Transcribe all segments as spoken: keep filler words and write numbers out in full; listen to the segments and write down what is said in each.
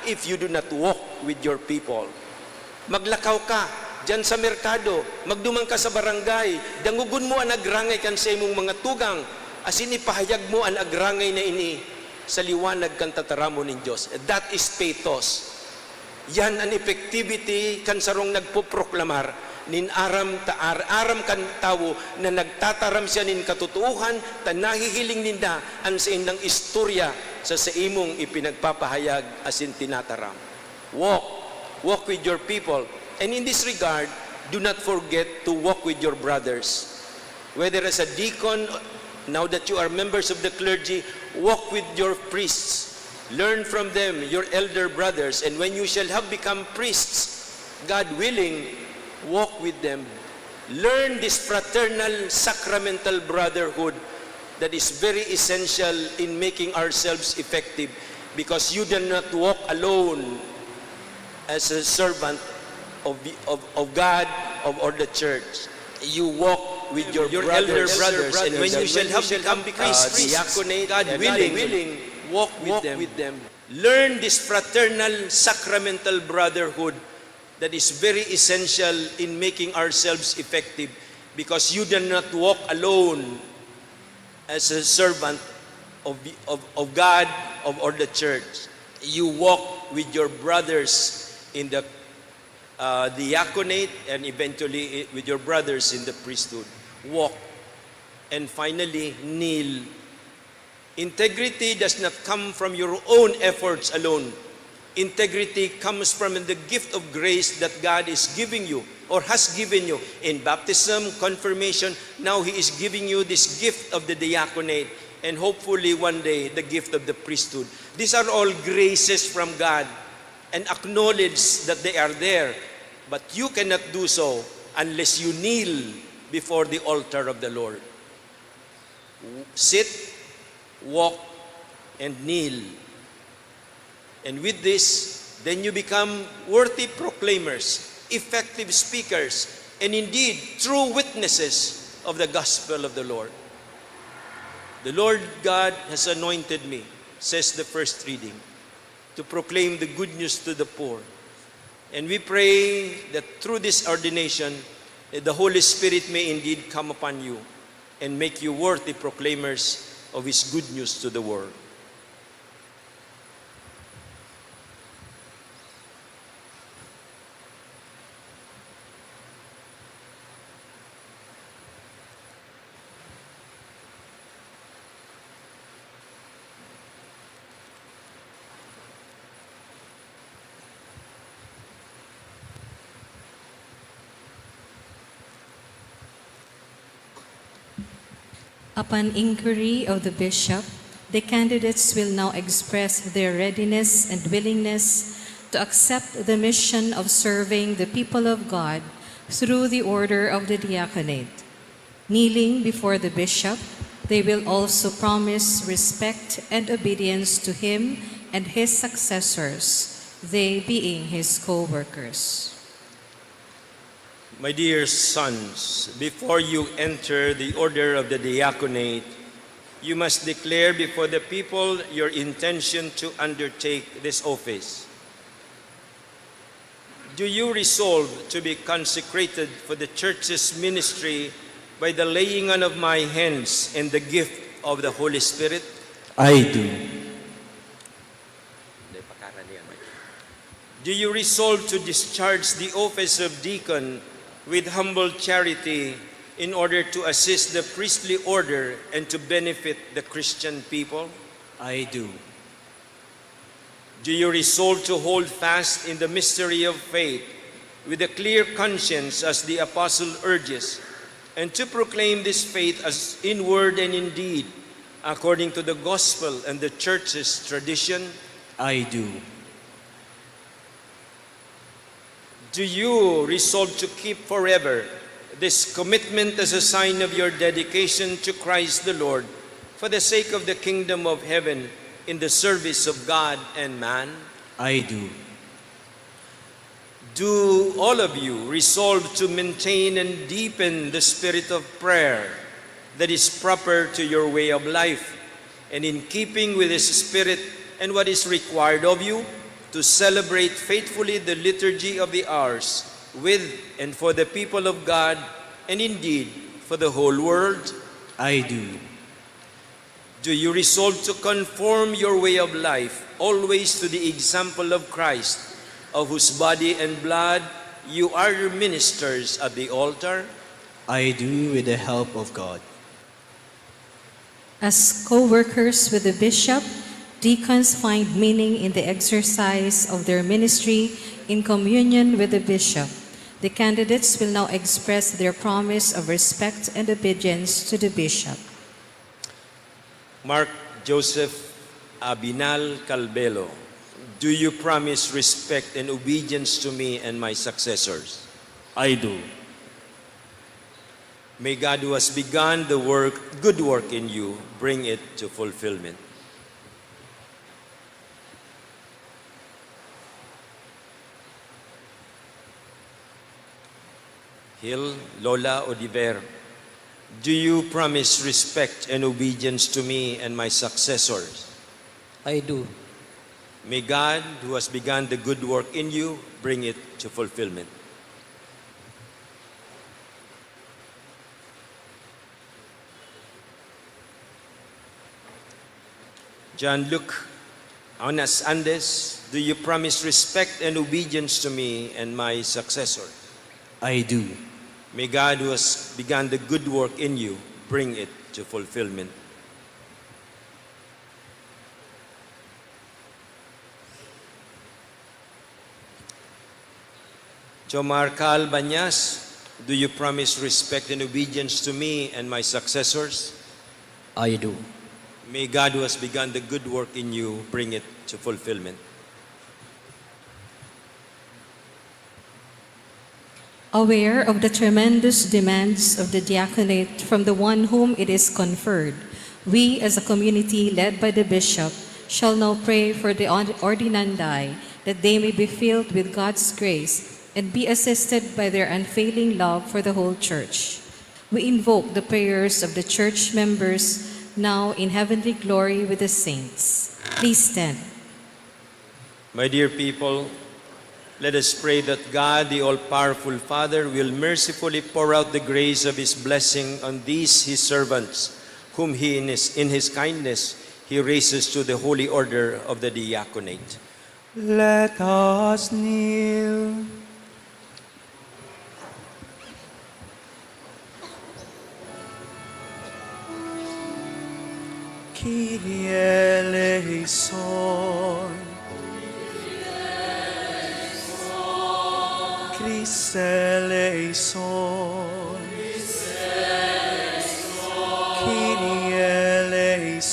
If you do not walk with your people. Maglakaw ka diyan sa merkado, magduman ka sa barangay, dangogon mo an agrangay kan saimong mga tugang, asin ipahayag mo an agrangay na ini sa liwanag kan tataramon nin Dios. That is pathos. Yan an effectivity kan sarong nagpoproklamar nin aram ta ar-, aram kan tawo na nagtataram siya nin katotoohan ta nahihiling ninda an saindang istorya sa saimong ipinagpapahayag asin tinataram. Walk. Walk with your people. And in this regard, do not forget to walk with your brothers. Whether as a deacon, now that you are members of the clergy, walk with your priests. Learn from them, your elder brothers. And when you shall have become priests, God willing, walk with them. Learn this fraternal sacramental brotherhood that is very essential in making ourselves effective, because you do not walk alone as a servant of, the, of, of God, of, or the church. You walk with your, your elder brothers, and when you shall have become priests, uh, diaconate, God willing, walk with them. Learn this fraternal sacramental brotherhood that is very essential in making ourselves effective, because you do not walk alone as a servant of, the, of, of God, of, or the church. You walk with your brothers in the, uh, diaconate, and eventually, eh, with your brothers in the priesthood. Walk. And finally, kneel. Integrity does not come from your own efforts alone. Integrity comes from the gift of grace that God is giving you or has given you in baptism, confirmation. Now He is giving you this gift of the diaconate, and hopefully one day, the gift of the priesthood. These are all graces from God, and acknowledge that they are there. But you cannot do so unless you kneel before the altar of the Lord. Sit, walk, and kneel. And with this, then you become worthy proclaimers, effective speakers, and indeed true witnesses of the gospel of the Lord. "The Lord God has anointed me," says the first reading, "to proclaim the good news to the poor." And we pray that through this ordination, eh, the Holy Spirit may indeed come upon you and make you worthy proclaimers of His good news to the world. Upon inquiry of the bishop, the candidates will now express their readiness and willingness to accept the mission of serving the people of God through the order of the diaconate. Kneeling before the bishop, they will also promise respect and obedience to him and his successors, they being his co-workers. My dear sons, before you enter the order of the diaconate, you must declare before the people your intention to undertake this office. Do you resolve to be consecrated for the church's ministry by the laying on of my hands and the gift of the Holy Spirit? I do. Do you resolve to discharge the office of deacon with humble charity in order to assist the priestly order and to benefit the Christian people? I do. Do you resolve to hold fast in the mystery of faith with a clear conscience, as the apostle urges, and to proclaim this faith as in word and in deed, according to the gospel and the church's tradition? I do. Do you resolve to keep forever this commitment as a sign of your dedication to Christ the Lord for the sake of the kingdom of heaven in the service of God and man? I do. Do all of you resolve to maintain and deepen the spirit of prayer that is proper to your way of life, and in keeping with this spirit and what is required of you, to celebrate faithfully the Liturgy of the Hours with and for the people of God, and indeed for the whole world? I do. Do you resolve to conform your way of life always to the example of Christ, of whose body and blood you are ministers at the altar? I do, with the help of God. As co-workers with the bishop, deacons find meaning in the exercise of their ministry in communion with the bishop. The candidates will now express their promise of respect and obedience to the bishop. Mark Joseph Abinal Calbelo, do you promise respect and obedience to me and my successors? I do. May God, who has begun the work, good work in you, bring it to fulfillment. Hil, Lola Oliver, do you promise respect and obedience to me and my successors? I do. May God, who has begun the good work in you, bring it to fulfillment. John Luke Aunas Andes, do you promise respect and obedience to me and my successor? I do. May God, who has begun the good work in you, bring it to fulfillment. Jomar Cal Bañas, do you promise respect and obedience to me and my successors? I do. May God, who has begun the good work in you, bring it to fulfillment. Aware of the tremendous demands of the diaconate from the one whom it is conferred, we, as a community led by the bishop, shall now pray for the ord-, ordinandi, that they may be filled with God's grace and be assisted by their unfailing love for the whole church. We invoke the prayers of the church members now in heavenly glory with the saints. Please stand. My dear people, let us pray that God, the all-powerful Father, will mercifully pour out the grace of His blessing on these His servants, whom He in His, in His kindness He raises to the holy order of the diaconate. Let us kneel. Kyrie eleison. Christe eleison. Kyrie eleison.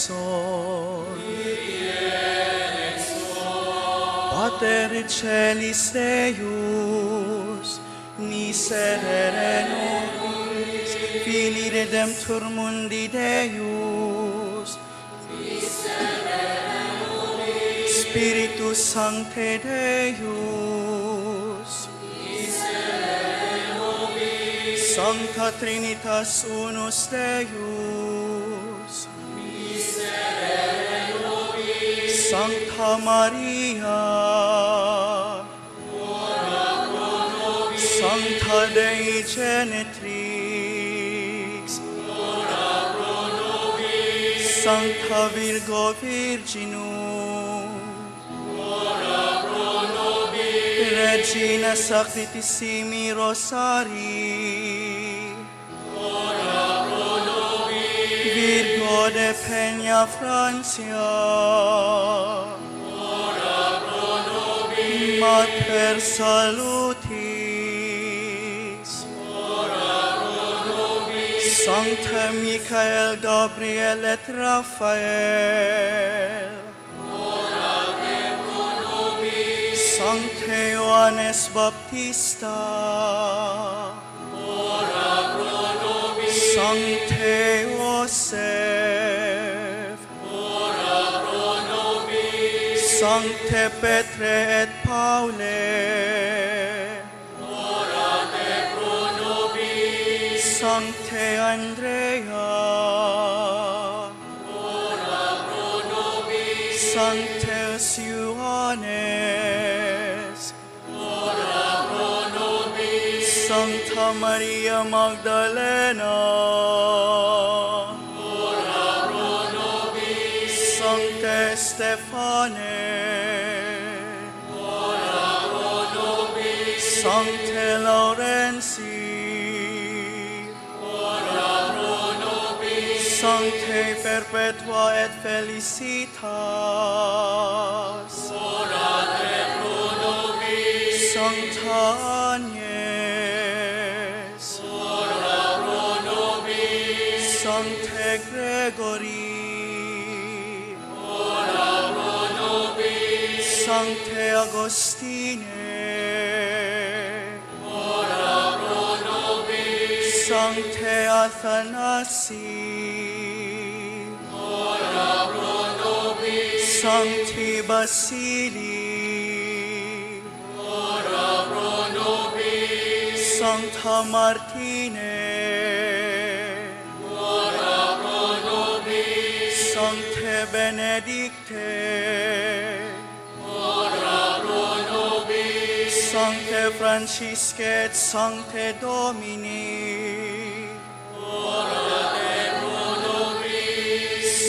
Pater Excelsis Deus, miserere nobis. Filii Redemptor Mundi Deus, Spiritus Sancti Deus, Sancta Trinitas Unus Deus, Sancta Maria, Sancta Dei Genetrix, Sancta Virgo Virginum, Regina Sanctissimi Rosarii, Virgo de Peñafrancia, Mater Salutis, Sancte Michael, Gabriel et Raphael, Sancte Johannes Baptista, Sancte Joseph, Sancte Petre et Paule, Sancte Andrea, Sanctus Ioannes, Santa Maria Magdalena, Sangte Stefane, Sangte Laurensi, Sangte Perpetua et Felicitas, Santa Agnes, Sangte Gregory, Sangte Agostine, Sangte Athanasi, Sangti Basili, Santa Martine, Sangte Benedicte, Sangte Francisque et Sangte Dominic,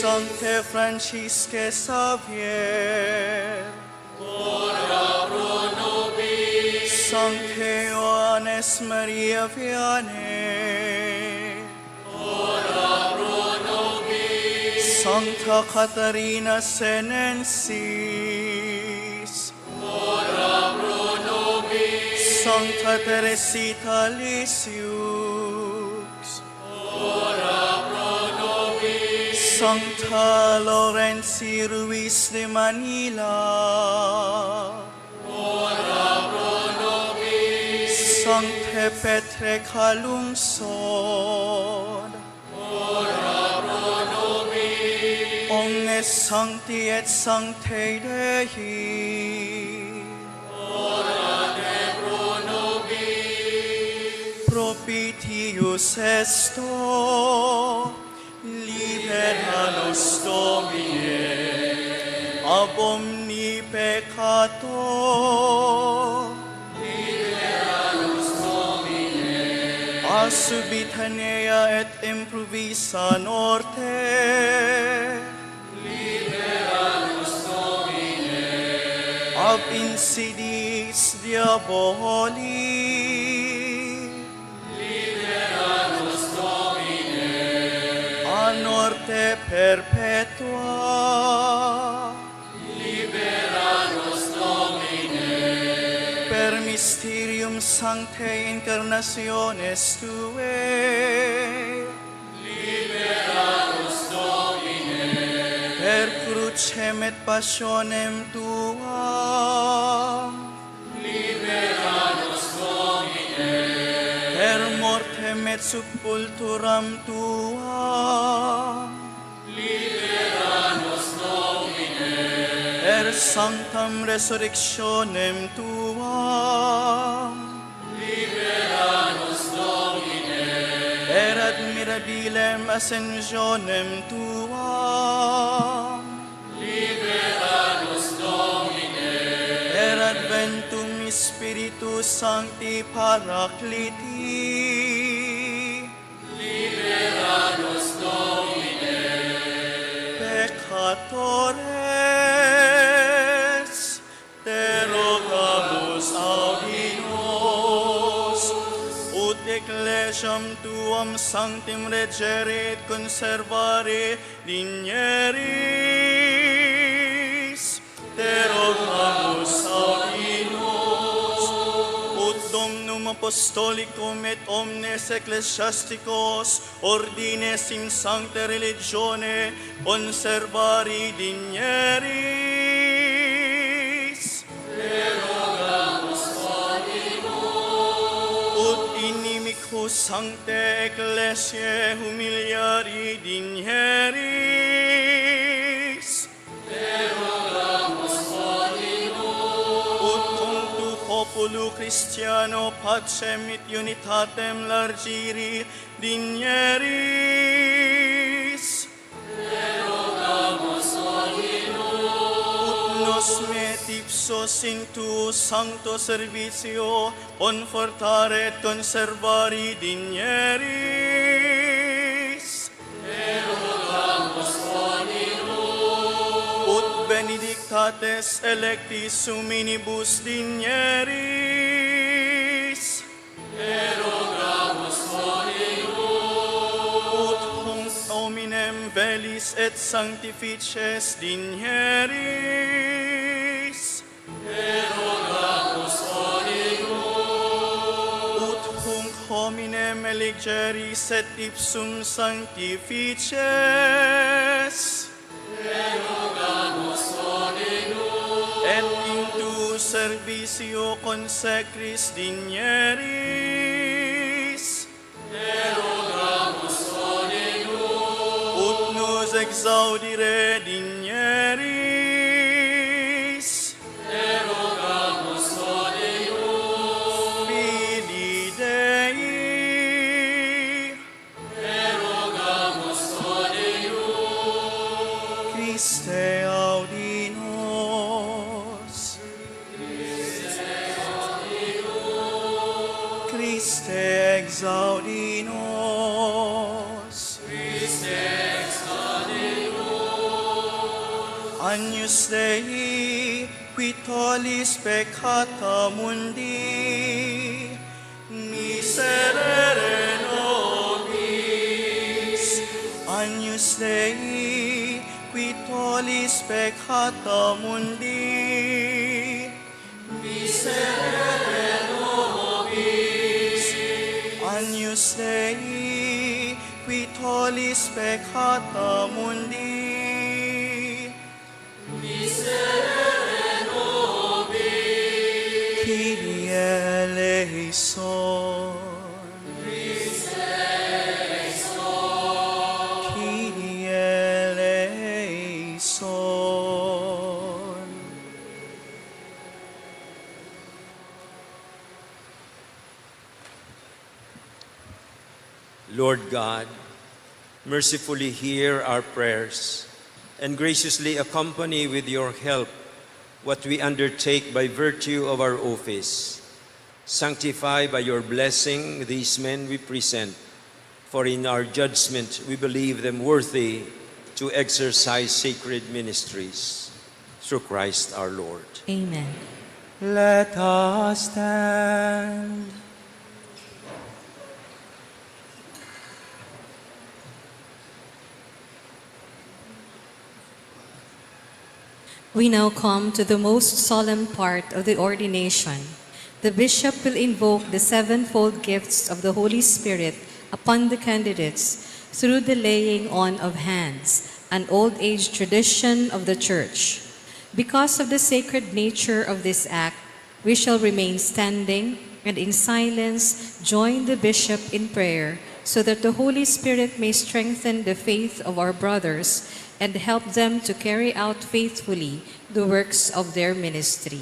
Sangte Francisque Xavier, Sangte Johannes Maria Vianney, Santa Catarina Senensis, Santa Teresita Lisieux, Santa Laurensi Ruiz de Manila, Sangte Petre Calungsod, Omnes Sancti et Sanctae Dei, Propitius esto, libera nos Domine, ab omni peccato, libera nos Domine, a subitannea et improvisa morte, libera nos Domine, ab insidiis diaboli, libera nos Domine, a morte perpetua, libera nos Domine, per mysterium sanctae incarnationis tuae, libera nos Domine, per crucem et passionem tuam, libera nos Domine, per mortem et sepulturam tuam, libera nos Domine, per sanctam resurrectionem tuam, libera nos Domine, per admirabilem ascensionem tuam, libera nos Domine, per adventum Spiritus Sancti Paracliti, libera nos Domine, peccatores, te rogamus audinos, ut ecclesiam tuam sanctam regere et conservare digneris, te rogamus audinos, ut Domnum Apostolicum et omnes ecclesiasticos ordines in sanctae religione conservare digneris, ut inimico sanctae ecclesiae humiliare digneris, ut cunctu populo Christiano pacem et unitatem largiri digneris, ut nos met Ipsos in tu sancto servitio confortare et conservare dinieris. Ut benedictates electis suminibus dinieris. Ut hunc hominem velis et sanctifices dinieris. Ut hunc hominem elegeris et ipsum sanctifices. Et in tu servitio consecris dinieris. Ut nos exaudire dinieris. Filii Dei. Christe audi nos. Christe exaudi nos. Agnus Dei, qui tollis peccata mundi, miserere nobis. Agnus Dei, qui tollis peccata mundi, miserere nobis. Agnus Dei, qui tollis peccata mundi, miserere nobis. Kyrie eleison. Kyrie eleison. Kyrie eleison. Lord God, mercifully hear our prayers and graciously accompany with your help what we undertake by virtue of our office. Sanctify by your blessing these men we present, for in our judgment we believe them worthy to exercise sacred ministries. Through Christ our Lord. Amen. Let us stand. We now come to the most solemn part of the ordination. The bishop will invoke the sevenfold gifts of the Holy Spirit upon the candidates through the laying on of hands, an old age tradition of the Church. Because of the sacred nature of this act, we shall remain standing and in silence join the bishop in prayer, so that the Holy Spirit may strengthen the faith of our brothers and help them to carry out faithfully the works of their ministry.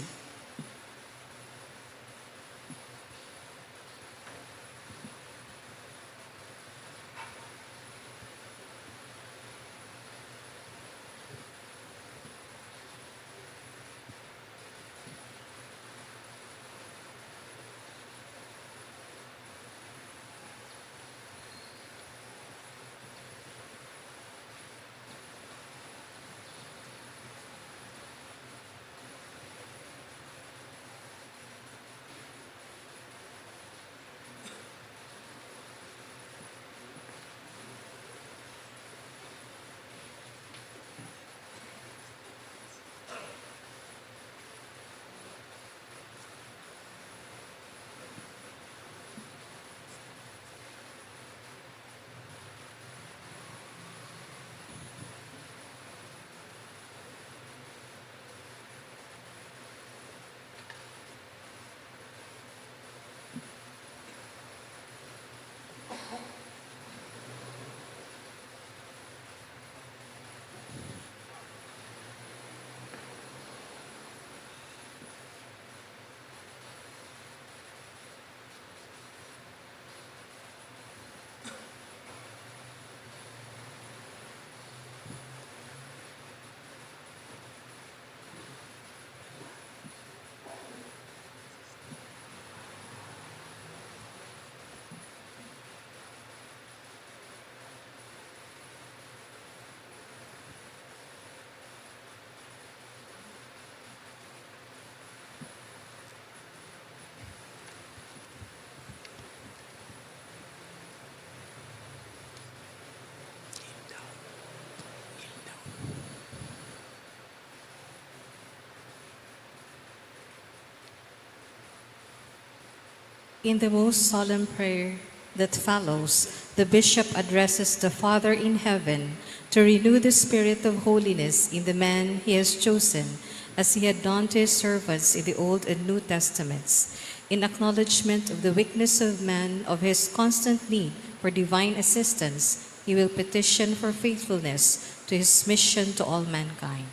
In the most solemn prayer that follows, the bishop addresses the Father in heaven to renew the spirit of holiness in the man he has chosen, as he had done to his servants in the Old and New Testaments. In acknowledgement of the weakness of man, of his constant need for divine assistance, he will petition for faithfulness to his mission to all mankind.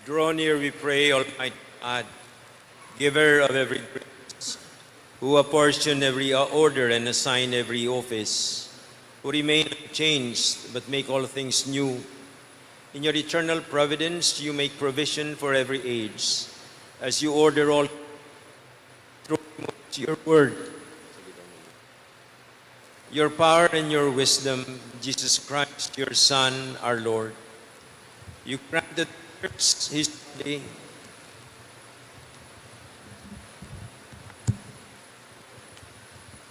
Draw near, we pray, Almighty God, giver of every grace, who apportion every order and assign every office, who remain unchanged but make all things new. In your eternal providence, you make provision for every age, as you order all through your word. Your power and your wisdom, Jesus Christ, your Son, our Lord. You granted the church his body.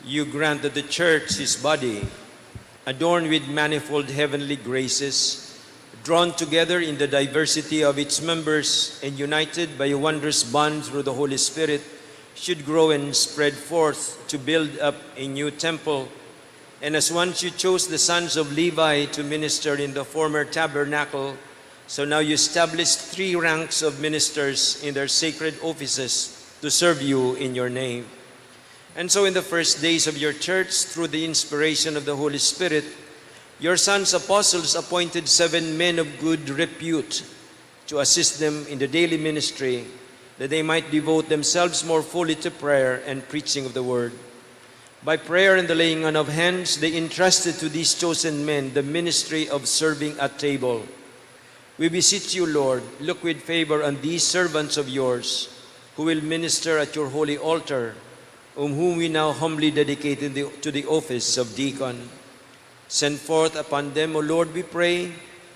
You granted the church his body, adorned with manifold heavenly graces, drawn together in the diversity of its members and united by a wondrous bond through the Holy Spirit, should grow and spread forth to build up a new temple. And as once you chose the sons of Levi to minister in the former tabernacle, so now you establish three ranks of ministers in their sacred offices to serve you in your name. And so, in the first days of your church, through the inspiration of the Holy Spirit, your sons apostles appointed seven men of good repute to assist them in the daily ministry, that they might devote themselves more fully to prayer and preaching of the word. By prayer and the laying on of hands, they entrusted to these chosen men the ministry of serving at table. We beseech you, Lord, look with favor on these servants of yours, who will minister at your holy altar, um, whom we now humbly dedicate in the, to the office of deacon. Send forth upon them, O Lord, we pray,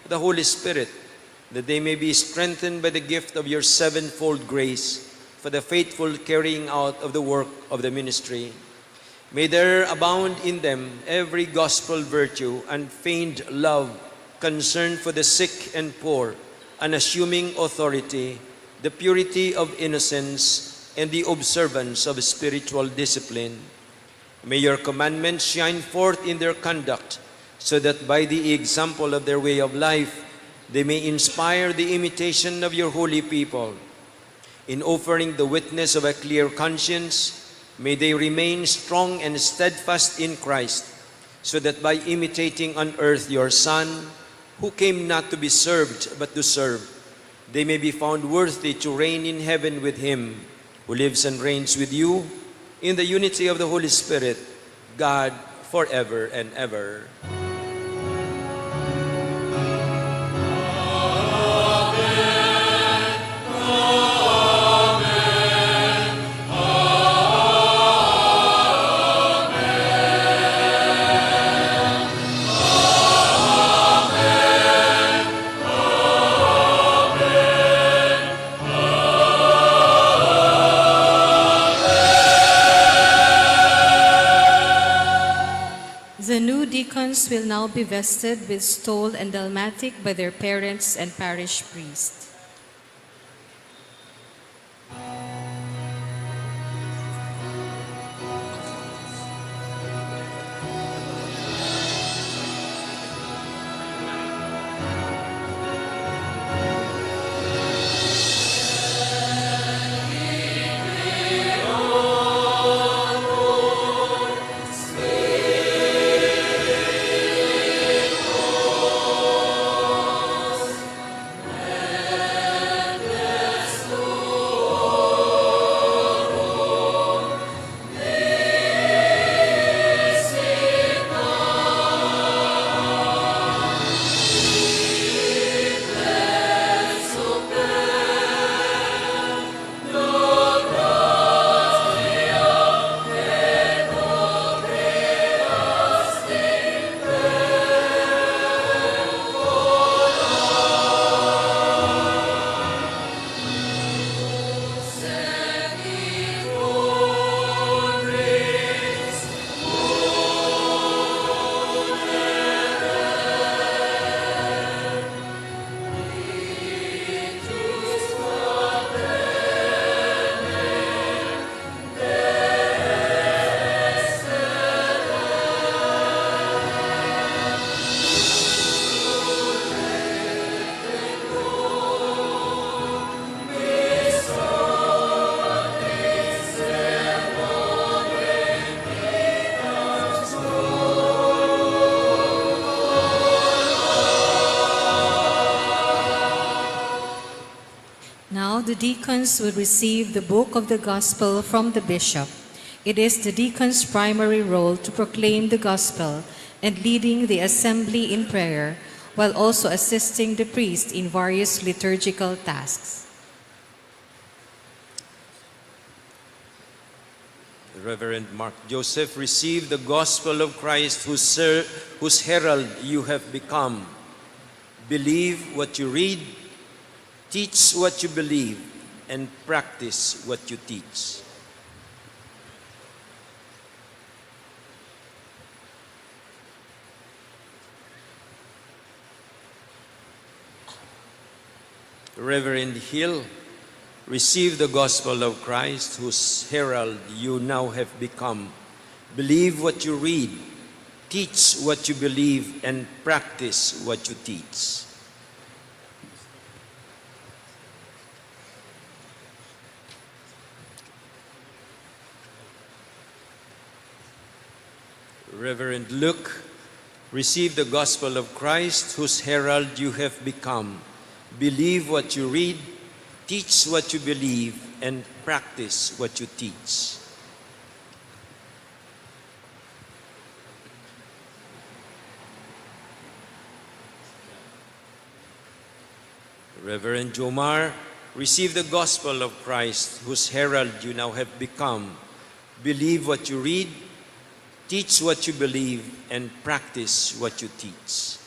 the Holy Spirit, that they may be strengthened by the gift of your sevenfold grace for the faithful carrying out of the work of the ministry. May there abound in them every gospel virtue, unfeigned love, concern for the sick and poor, unassuming authority, the purity of innocence, and the observance of spiritual discipline. May your commandments shine forth in their conduct, so that by the example of their way of life, they may inspire the imitation of your holy people. In offering the witness of a clear conscience, may they remain strong and steadfast in Christ, so that by imitating on earth your Son, who came not to be served but to serve, they may be found worthy to reign in heaven with him, who lives and reigns with you in the unity of the Holy Spirit, God, forever and ever. The new deacons will now be vested with stole and dalmatic by their parents and parish priest. Now the deacons will receive the book of the gospel from the bishop. It is the deacon's primary role to proclaim the gospel and leading the assembly in prayer, while also assisting the priest in various liturgical tasks. Reverend Mark Joseph, receive the gospel of Christ, whose, ser- whose herald you have become. Believe what you read, teach what you believe, and practice what you teach. Reverend Hill, receive the gospel of Christ, whose herald you now have become. Believe what you read, teach what you believe, and practice what you teach. Reverend Luke, receive the gospel of Christ, whose herald you have become. Believe what you read, teach what you believe, and practice what you teach. Reverend Jomar, receive the gospel of Christ, whose herald you now have become. Believe what you read, teach what you believe, and practice what you teach.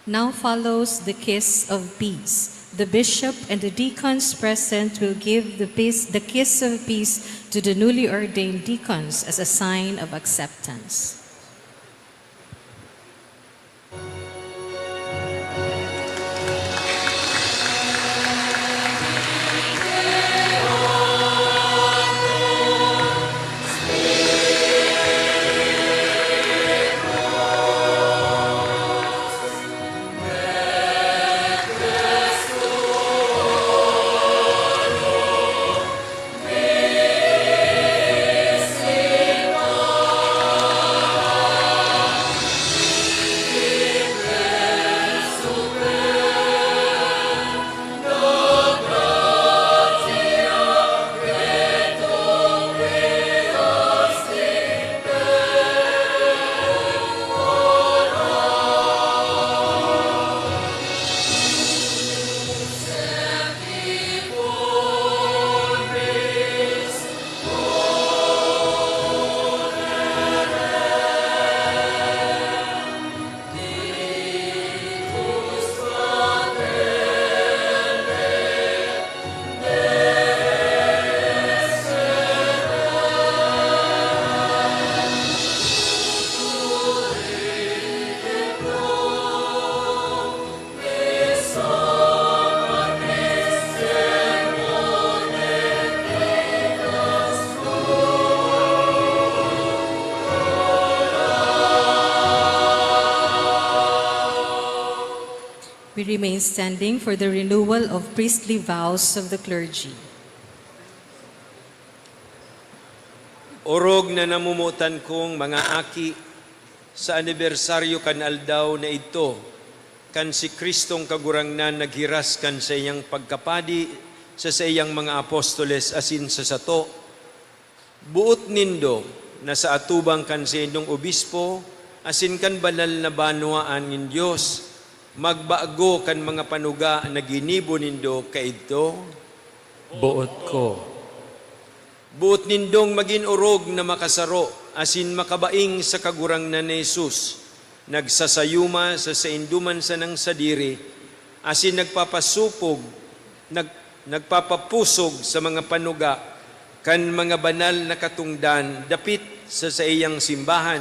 Now follows the kiss of peace. The bishop and the deacons present will give the, peace, the kiss of peace to the newly ordained deacons as a sign of acceptance. We remain standing for the renewal of priestly vows of the clergy. Orog na namomotan kong mga aki, sa anibersaryo kan aldaw na idto, kan si Kristong Kagurangnan naghiras kan saiyang pagkapadi sa saiyang mga apostoles asin sa sato, boot nindo na sa atubang kan saindong obispo asin kan banal na banwaan nin Dios, magbago kan mga panuga na ginibo nindo kaidto? Boot ko. Boot nindong magin orog na makasaro asin makabaing sa Kagurangnan na Jesus, nagsasayuma sa saindo man sanang sadiri, asin nagpapasupog, nag-, nagpapapusog sa mga panuga kan mga banal na katongdan dapit sa saiyang simbahan,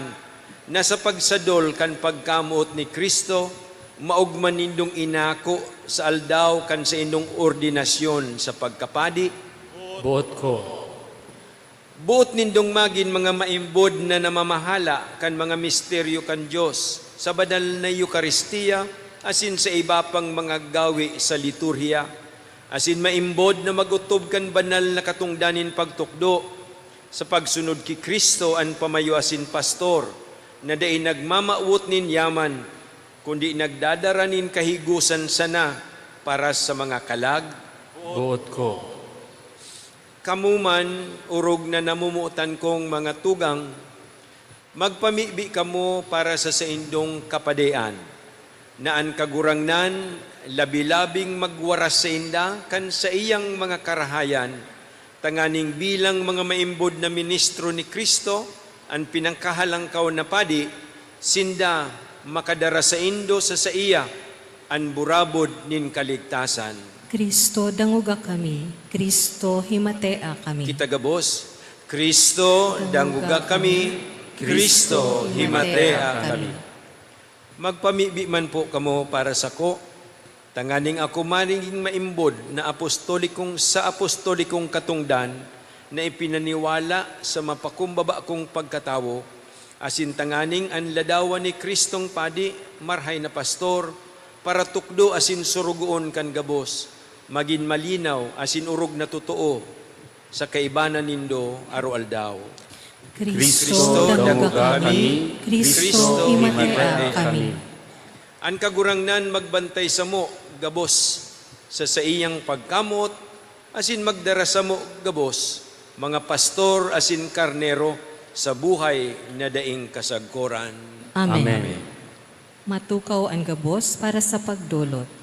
na sa pagsadol kan pagkamoot ni Cristo, maogma nindong inako sa aldaw kan saindong ordinasyon sa pagkapadi? Boot ko. Boot nindong magin mga maimbod na namamahala kan mga misteryo kan Dios sa banal na Eukaristia asin sa iba pang mga gawi sa liturhiya, asin maimbod na mag-otob kan banal na katongdan nin pagtukdo, Sa pagsunod ki Cristo, an pamayo asin pastor na dai nagmamawot nin yaman, kundi nagdadara nin kahigosan sana para sa mga kalag. Boot ko. Kamo man, orog na namomotan kong mga tugang, magpamibi kamo para sa saindong kapadian, na an Kagurangnan labi-labing magwaras sainda kan saiyang mga karahayan, tanganing bilang mga maimbod na ministro ni Cristo, an pinakahalangkaw na padi, sinda makadara saindo sa saiya an burabod nin kaligtasan. Cristo, dangoga kami. Cristo, himatea kami. Kita gabos, Cristo, dangoga kami. Cristo, himatea kami. Magpamibi man po kamo para sako, tanganing ako magin maimbod na apostolikong, sa apostolikong katongdan na ipinaniwala sa mapakumbaba kong pagkatawo, asin tanganing an ladawan ni Cristong Padi, marhay na pastor, paratukdo asin sorogoon kan gabos, magin malinaw asin orog na totoo sa kaibanan nindo aroaldaw. Cristo, dangoga kami. Cristo, himatea kami. An Kagurangnan magbantay samo gabos sa saiyang pagkamot, asin magdara samo gabos, mga pastor asin karnero, sa buhay na daing kasagkoran. Amen. Amen. Matukaw an gabos para sa pagdolot.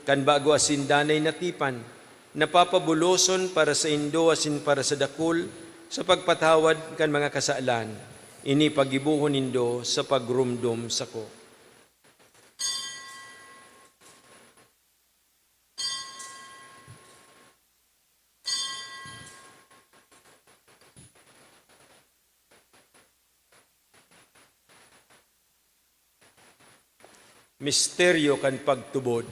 kan bago asin danay na tipan, na papabuloson para saindo asin para sa dakul sa pagpatawad kan mga kasalan. Ini paggibohon nindo sa pagromdom sako. Misteryo kan pagtubod.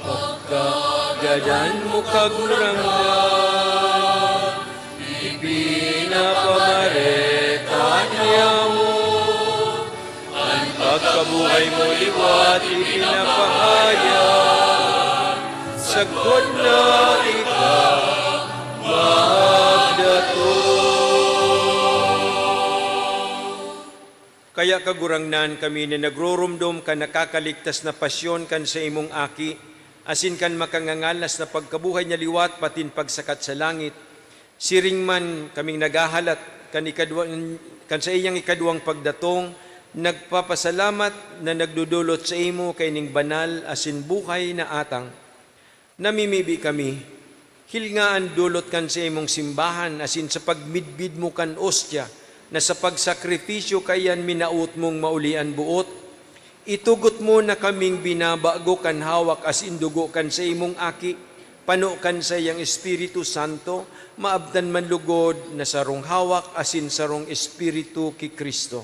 Pagkagadan mo, Kagurangnan, ipinapamareta niamo. An pagkabuhay mo liwat ipinapahayag, sagkod na ika magdatong. Kaya, Kagurangnan, kami na nagroromdom kan nakakaligtas na pasyon kan saimong Aki, asin kan makangangalas na pagkabuhay niya liwat patin pagsakat sa langit, siring man kaming naghahalat kan ikaduwa-, kan saiyang ikaduwang pagdatong, nagpapasalamat na nagdodolot saimo kaining banal asin buhay na atang. Namimibi kami, hilnga an dolot kan saimong simbahan asin sa pagmidbid mo kan ostya na sa pagsakripisyo kaiyan minawot mong mauli an boot. Itugot mo na kaming binabago kan hawak asin dugo kan saimong Aki, pano kan saiyang Espiritu Santo, maabtan man lugod na sarong hawak asin sarong Espiritu ki Cristo.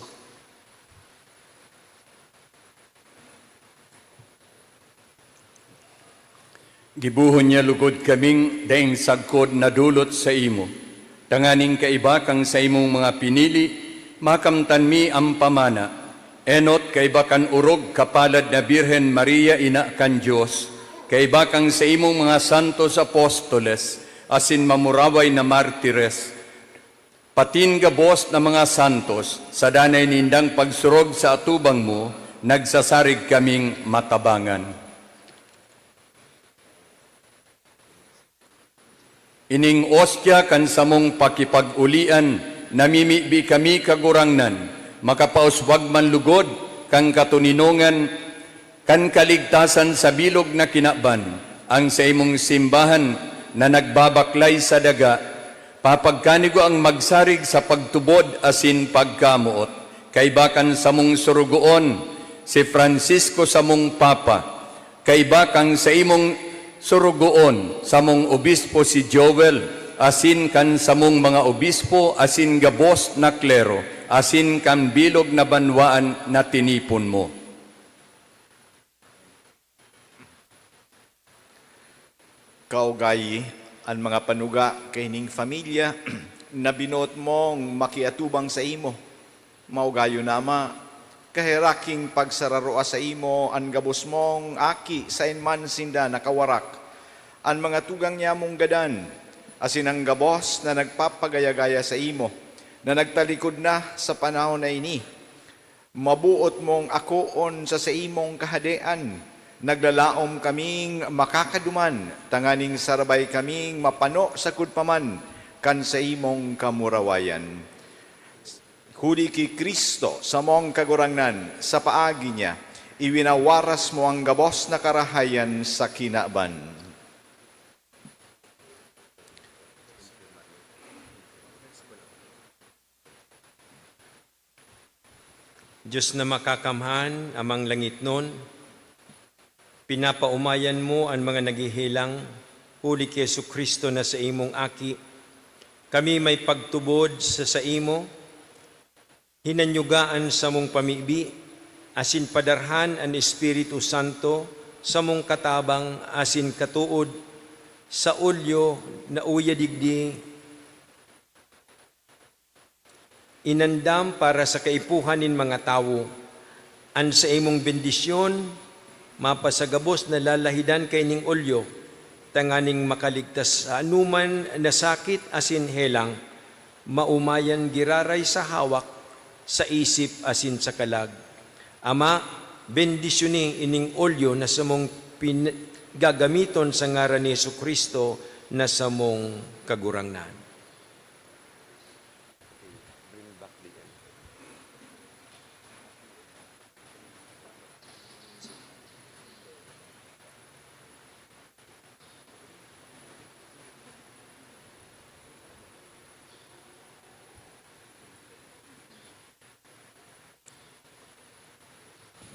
Gibohon niya lugod kaming daing sagkod na dolot saimo, tanganing kaiba kan saimong mga pinili, makamtan mi an pamana. Enot, kaiba kan orog kapalad na Birhen Maria, Ina kan Dios, kaiba kan saimong mga santos apostoles, asin mamuraway na martires, patin gabos na mga santos, sa danay nindang pagsurog sa atubang mo, nagsasarig kaming matabangan. Ining ostya kan samong pakipag-olian, namimibi kami, Kagurangnan, makapauswag man lugod kan katoninongan kan kaligtasan sa bilog na kinaban, ang saimong simbahan na nagbabaklay sa daga, papagkanigo ang magsarig sa pagtubod asin pagkamoot. Kaiba kan samong sorogoon, si Francisco, samong Papa, kaiba kan saimong sorogoon, samong obispo si Joel, asin kan samong mga obispo asin gabos na klero, asin kan bilog na banwaan na tinipon mo. Kaugayi, an mga panuga kaining familya na binoot mong makiatubang saimo. Maugayon na, Ama, kaheraking pagsararoa saimo an gabos mong aki saen man sinda nakawarak, an mga tugang niyamong gadan, asin an gabos na nagpapagaya-gaya saimo, na nagtalikod na sa panahon na ini. Maboot mong akoon sa saimong Kahadean. Naglalaom kaming makakaduman, tanganing sarabay kaming mapano sagkod pa man kan saimong kamurawayan. Huli ki Cristo, samong Kagurangnan, sa paagi niya, iwinawaras mo an gabos na karahayan sa kinaban. Dios na makakamhan, Amang langitnon, pinapaomayan mo an mga naghehelang huli ki Jesu-Cristo na saimong Aki. Kami may pagtubod sa saimo, hinanyuga an samong pamibi, asin padarhan an Espiritu Santo samong katabang asin katood sa olyo na uya digdi inandam para sa kaipuhan nin mga tawo. An saimong bendisyon mapasagabos na lalahidan kaining olyo, tanganing makaligtas sa anoman na sakit asin helang, maomayan giraray sa hawak, sa isip asin sa kalag. Ama, bendisyoni ining olyo na samong pin-, gagamiton sa ngaran ni Jesu-Cristo na samong Kagurangnan.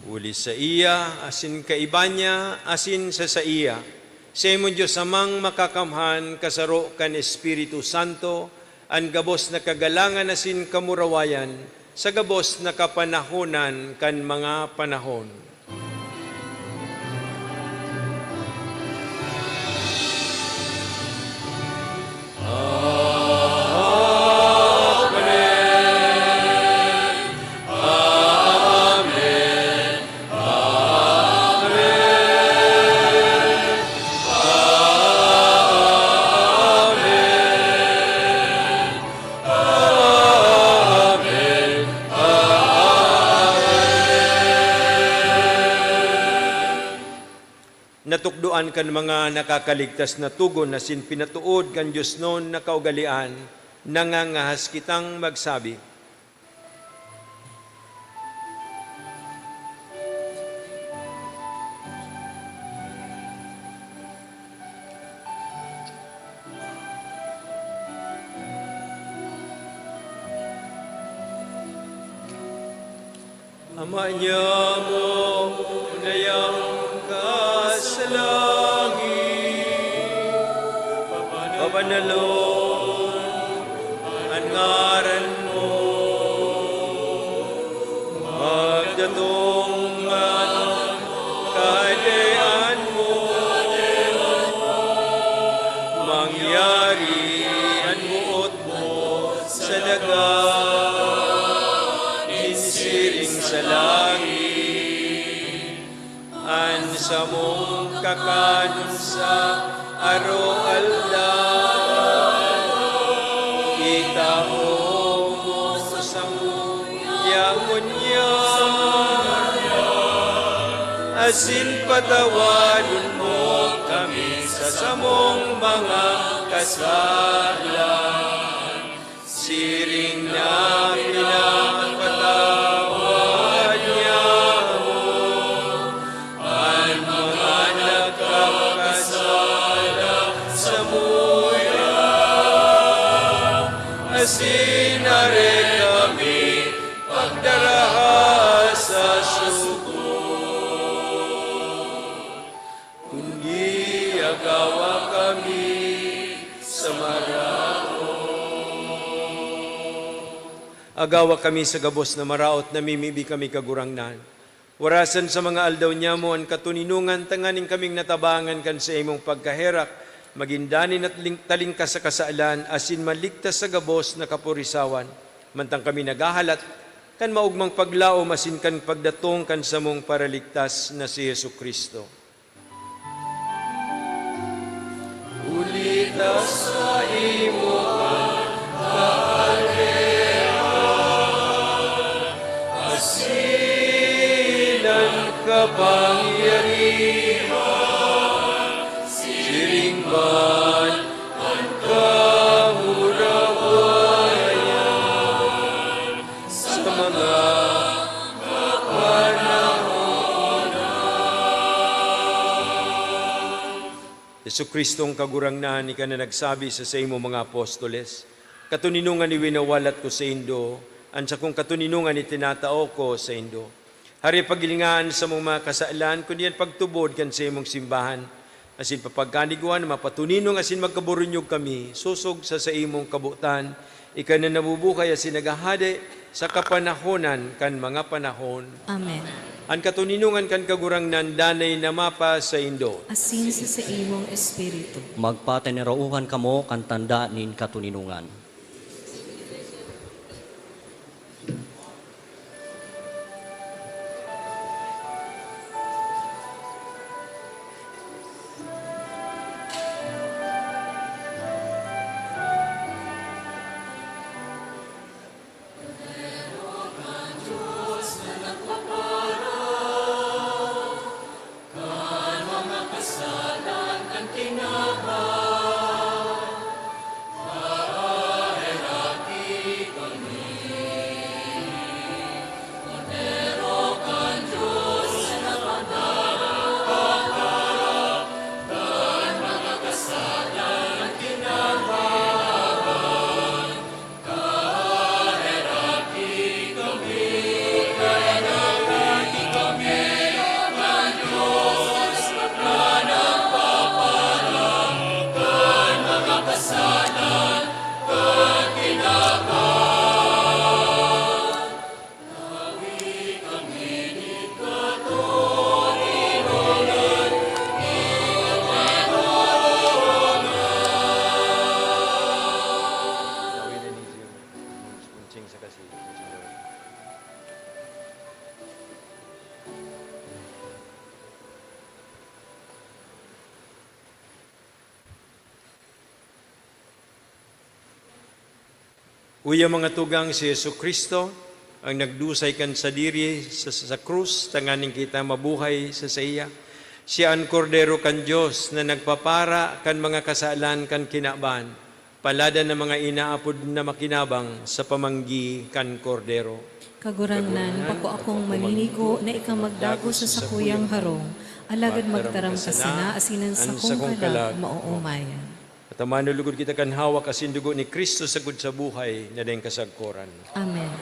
Huli saiya, asin kaiba niya, asin sa saiya, saimong Dios Amang Makakamhan, kasaro kan Espiritu Santo, an gabos na kagalangan asin kamurawayan, sa gabos na kapanahonan kan mga panahon. Natukdoan kan mga nakakaligtas na togon asin pinatood kan diosnon na kaugalean, nangangahas kitang magsabi. Ama niamo na yaon ka sa langit, pabanalon an ngaran mo, magdatong an Kahadean mo, mangyari an boot mo sa daga nin siring sa langit. An samong kakanon sa aroaldaw, itao mo samo yaon ngunyan, asin patawadon mo kami sa samong mga kasalan, siring na pinapatawad niamo an mga nagkakasala samuya, asin aram kami pagdaraha sa suko, kundi agawa kami sa maraot. Agawa kami sa gabos na maraot, namimibi kami, Kagurangnan. Warasan sa mga aldaw niamo an katoninongan, tanganing kaming natabangan kan saimong pagkaherak, magin danin at ling-, talingkas sa kasalan, asin maligtas sa gabos na kapurisawan, mantang kami naghahalat kan maogmang paglaom asin kan pagdatong kan samong Paraligtas na si Jesu-Cristo. Huli ta saimo an kahadean asin an kapangyarihan, siring man an kamurawayan sa mga kapanahonan. Jesu-Cristong Kagurangnan, ika na nagsabi sa saimong mga apostoles, "Katoninongan iwinawalat ko saindo, an sakong katoninongan itinatao ko saindo." Hari, paghilinga an samong mga kasalan, kundi an pagtubod kan saimong simbahan, asin papagkanigwan na mapatoninong asin magkaburunyog kami, sosog sa saimong kabotan, ika na nabubuhay asin naghahade sa kapanahonan kan mga panahon. Amen. An katoninongan kan Kagurangnan danay na mapasaindo. Asin sa saimong espiritu. Magpatinarauhan kamo kan tanda nin katoninongan. Uya, mga tugang, si Jesu-Cristo, ang nagdusay kan sadiri sa, sa krus, tanganing kita mabuhay sa saiya. Siya an Kordero kan Dios na nagpapara kan mga kasalan kan kinaban. Paladan an mga inaapod na makinabang sa pamanggi kan Kordero. Kagurangnan, bako akong maninigo na ika magdagos sa sakuyang harong, alagad magtaram ka sana, asin an sakong kalag maoomayan. At manulugod kita kan hawak asin dugo ni Cristo sagkod sa buhay na daing kasagkoran. Amen.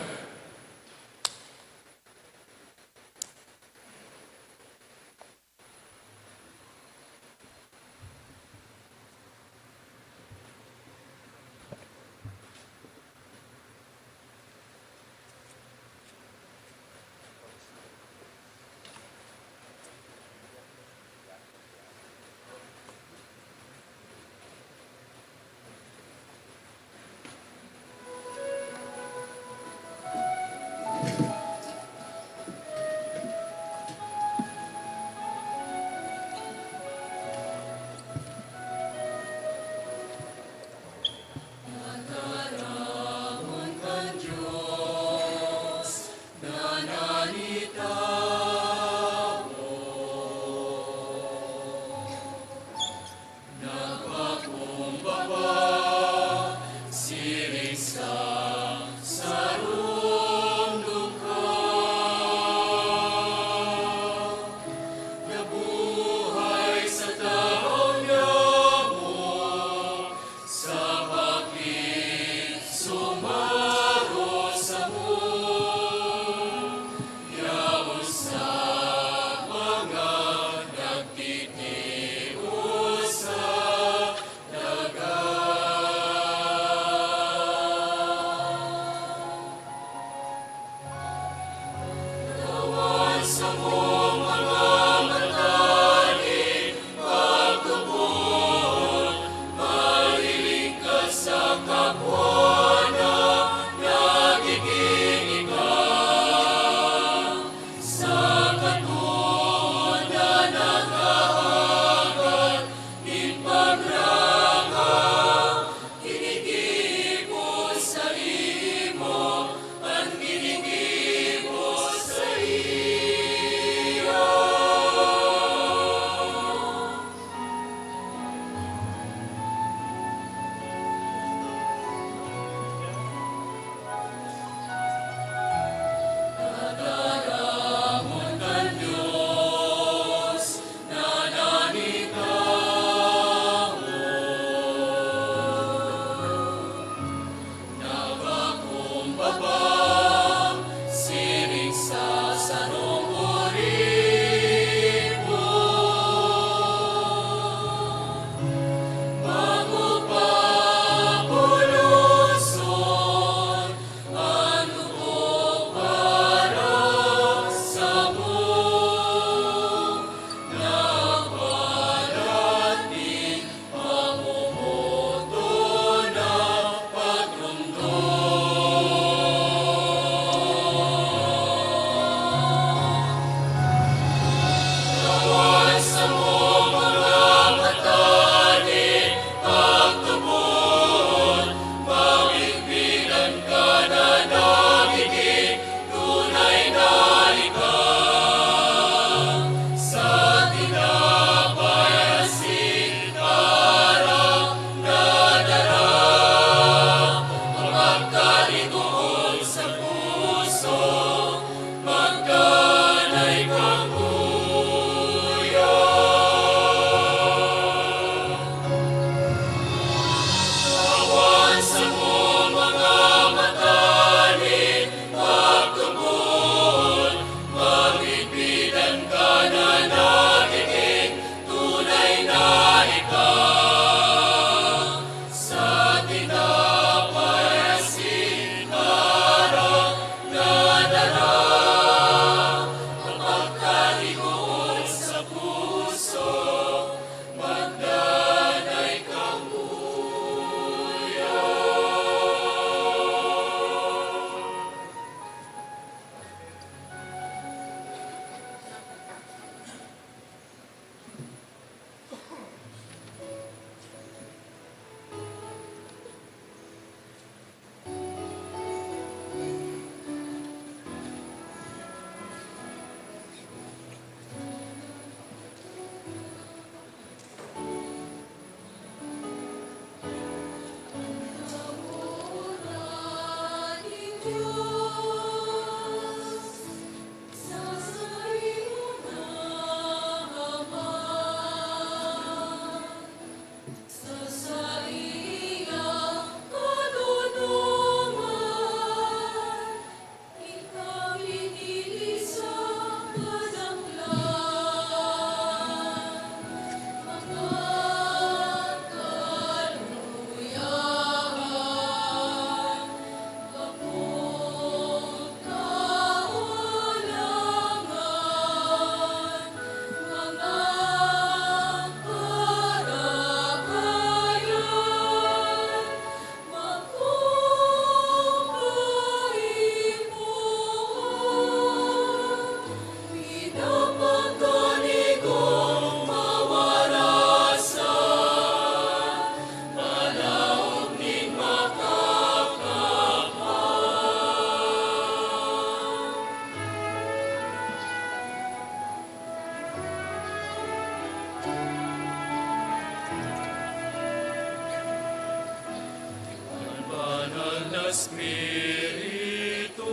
Espiritu,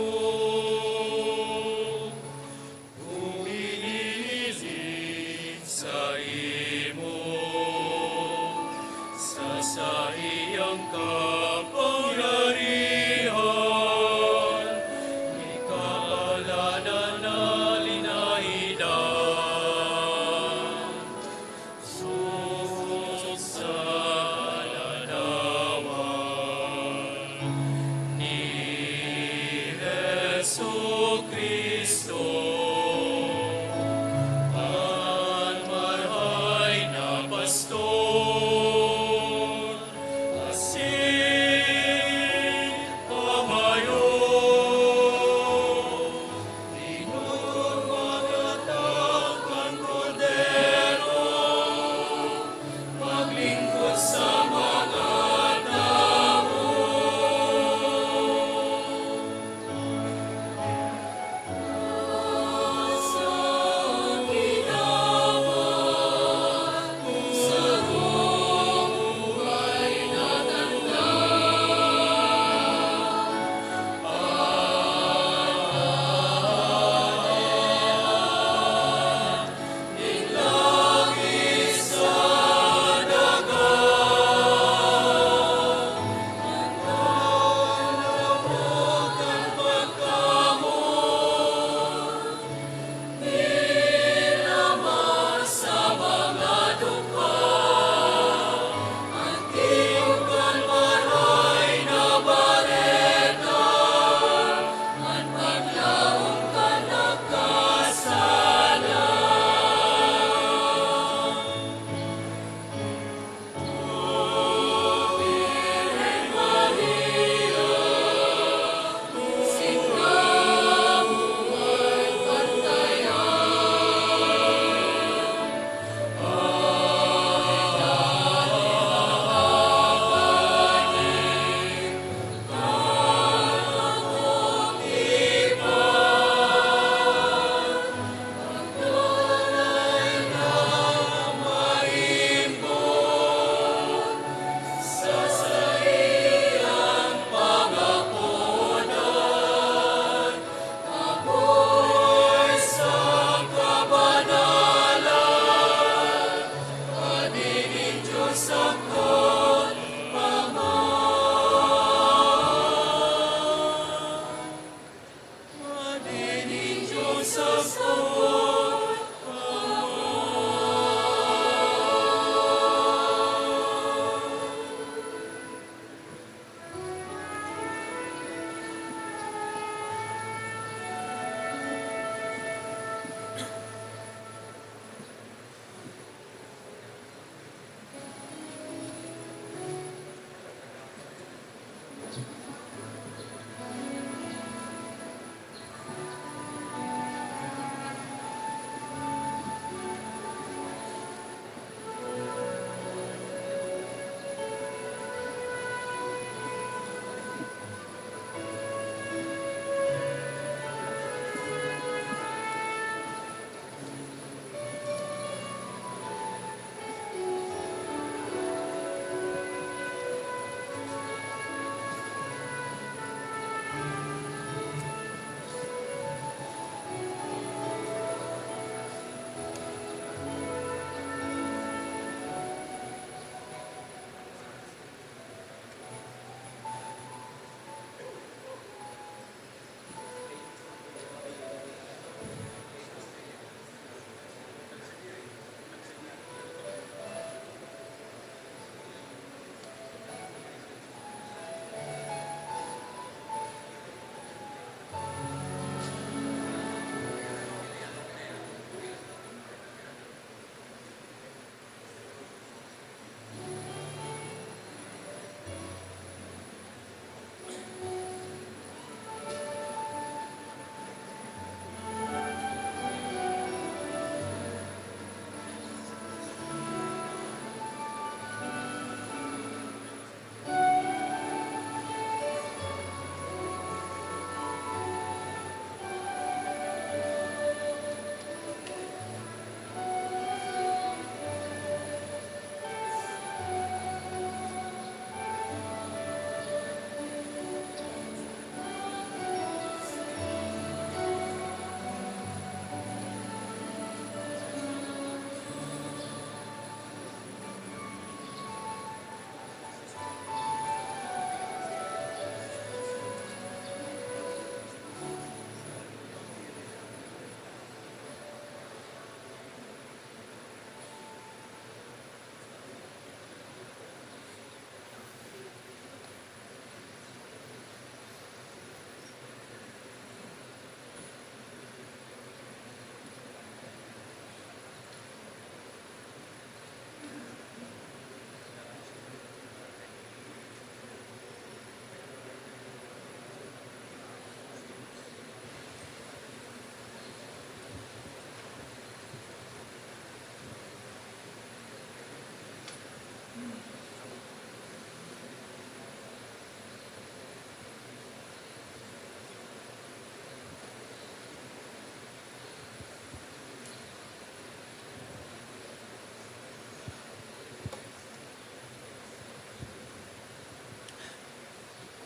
huminihiling saimo sa saiyang kapangyarihan, ikapalanan na linahidan. Sosog sa ladawan ni Jesu-Cristo, an marahay na pastor, asin pamayo. Tinutumagatang kan Kordero, maglingkod sa mga tawo. Sa ginawa, sa buhay na tanda.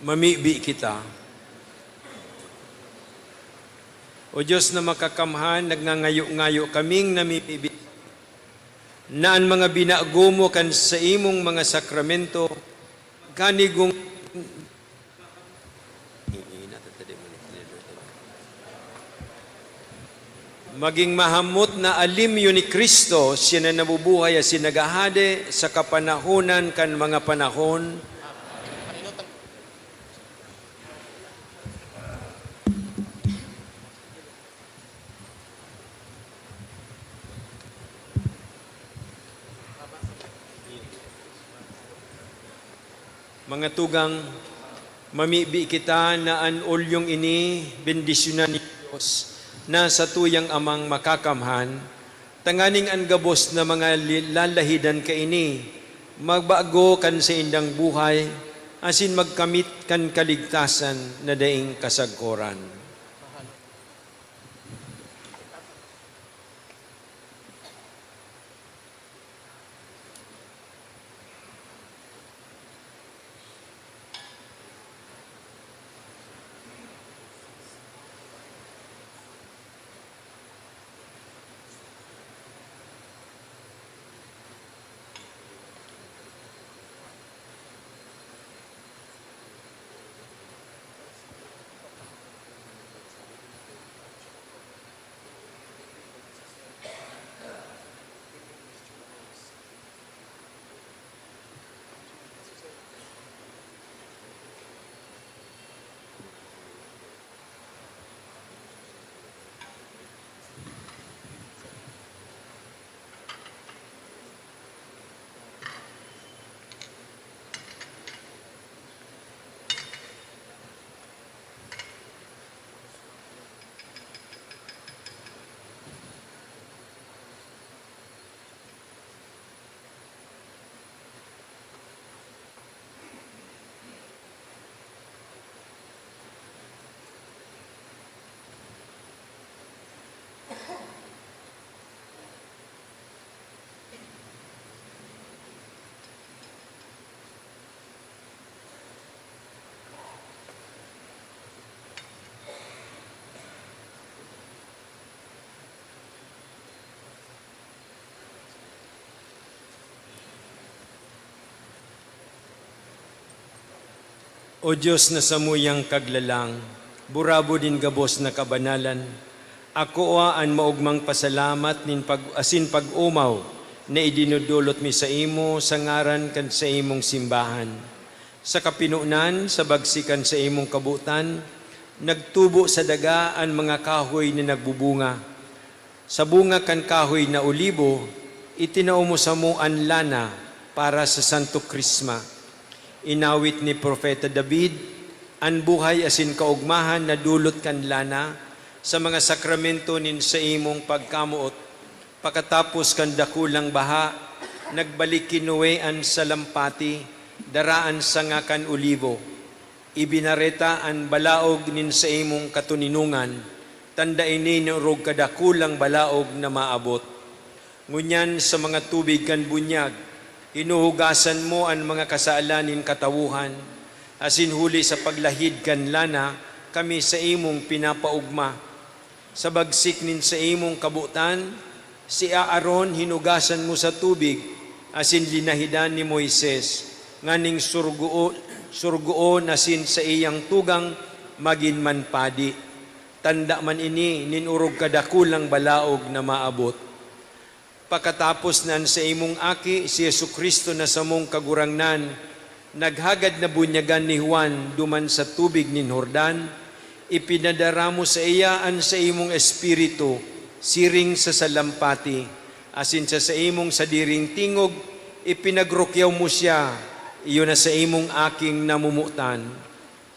Mamibi kita. O Diyos na makakamhan, nagngangayo-ngayo kaming namimibi na an mga binago mo kan saimong mga sakramento, magkanigong magin mahamot na alimyo ni Cristo, siya na nabubuhay asin naghahade sa kapanahonan kan mga panahon. Mga tugang, mamibi kita na an olyong ini bendisyonan nin Dios na satuyang Amang Makakamhan, tanganing an gabos na mga li-, lalahidan kaini magbago kan saindang buhay asin magkamit kan kaligtasan na daing kasagkoran. O Dios na samuyang Kaglalang, burabod nin gabos na kabanalan, akoa an maogmang pasalamat nin pag-, asin pag-omaw na idinodolot mi saimo sa ngaran kan saimong simbahan. Sa kapinonan, sa bagsi kan saimong kabotan, nagtubo sa daga an mga kahoy na nagbubunga. Sa bunga kan kahoy na olibo, itinao mo samo an lana para sa Santo Krisma. Inawit ni Propeta David an buhay asin kaogmahan na dulot kan lana sa mga sakramento nin saimong pagkamoot. Pakatapos kan dakulang baha, nagbalik ki Noe an salampati, dara an sanga kan olibo. Ibinareta an balaog nin saimong katoninongan, tanda ini nin orog kadakulang balaog na maabot. Ngunyan sa mga tubig kan bunyag, hinuhugasan mo an mga kasalan nin katawohan, asin huli sa paglahid kan lana, kami saimong pinapaogma. Sa bagsik nin saimong kabotan, si Aaron hinugasan mo sa tubig, asin linahidan ni Moises, nganing surguo-, surgoon asin saiyang tugang magin man padi. Tanda man ini nin orog kadakulang balaog na maabot. Pakatapos na an saimong Aki, si Jesu-Cristo na samong Kagurangnan, naghagad na bunyagan ni Juan duman sa tubig nin Jordan, ipinadara mo saiya an saimong Espiritu siring sa salampati, asin sa saimong sadiring tingog ipinagrukyaw mo siya, iyo na saimong Aking namomotan.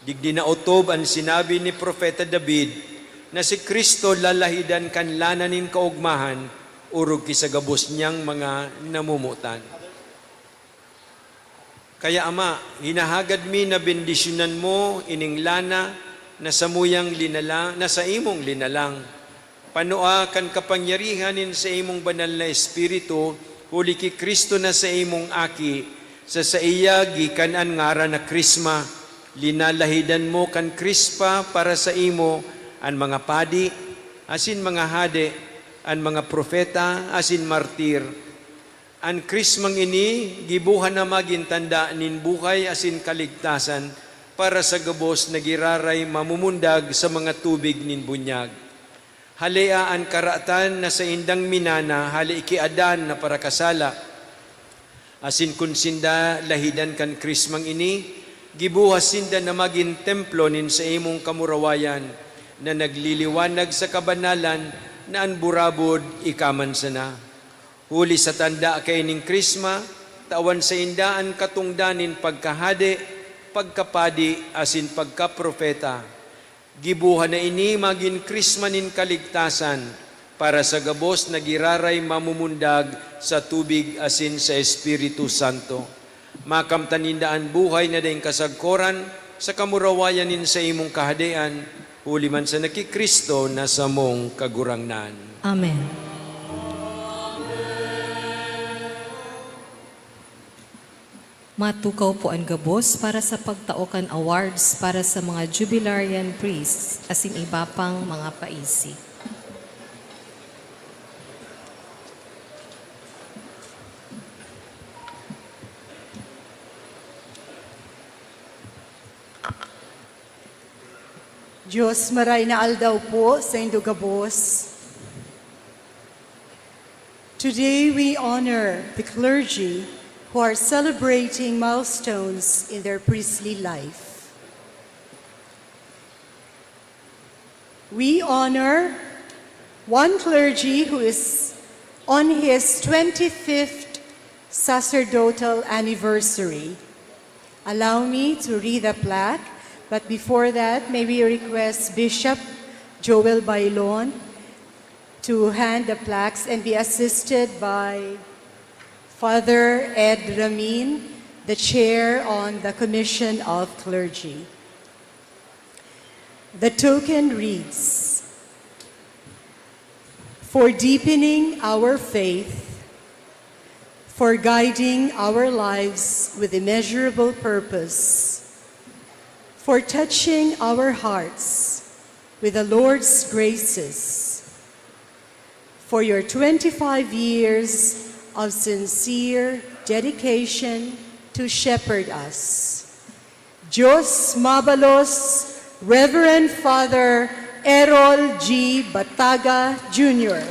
Digdi naotob an sinabi ni Propeta David na si Cristo lalahidan kan lana nin kaogmahan orog ki sa gabos niyang mga namomotan. Kaya, Ama, hinahagad mi na bendisyonan mo ining lana na samuyang linala-, na saimong linalang. Panua kan kapangyarihan nin saimong Banal na Espiritu, huli ki Cristo na saimong Aki, sa saiya gikan an ngaran na Krisma, Linalahidan mo kan Krispa para saimo an mga padi asin mga hade, an mga propeta asin martir. An Krismang ini giboha na magin tanda nin buhay asin kaligtasan para sa gabos na giraray mamumundag sa mga tubig nin bunyag. Halea an karatan na saindang minana hale ki Adan na parakasala. Asin kun sinda lahidan kan Krismang ini, gibuhas sinda na magin templo nin saimong kamurawayan na nagliliwanag sa kabanalan na an burabod ika man sana. Huli sa tanda kaining Krisma, tawan sainda an katongdan nin pagkahade, pagkapadi, asin pagkapropeta. Giboha na ini magin Krisma nin kaligtasan para sa gabos na giraray mamumundag sa tubig asin sa Espiritu Santo. Makamtan ninda an buhay na daing kasagkoran sa kamurawayan nin saimong Kahadean, huli man sana ki Cristo na samong Kagurangnan. Amen. Matukaw po an gabos para sa pagtao kan awards para sa mga jubilarian priests asin iba pang mga paisi. Diyos, maray na aldaw po saindo gabos. Today we honor the clergy who are celebrating milestones in their priestly life. We honor one clergy who is on his twenty-fifth sacerdotal anniversary. Allow me to read the plaque, but before that, may we request Bishop Joel Bailon to hand the plaques and be assisted by Father Ed Ramin, the chair on the Commission of Clergy. The token reads, "For deepening our faith, for guiding our lives with immeasurable purpose, for touching our hearts with the Lord's graces, for your twenty-five years of sincere dedication to shepherd us. Diyos mabalos, Reverend Father Errol G. Bataga Junior."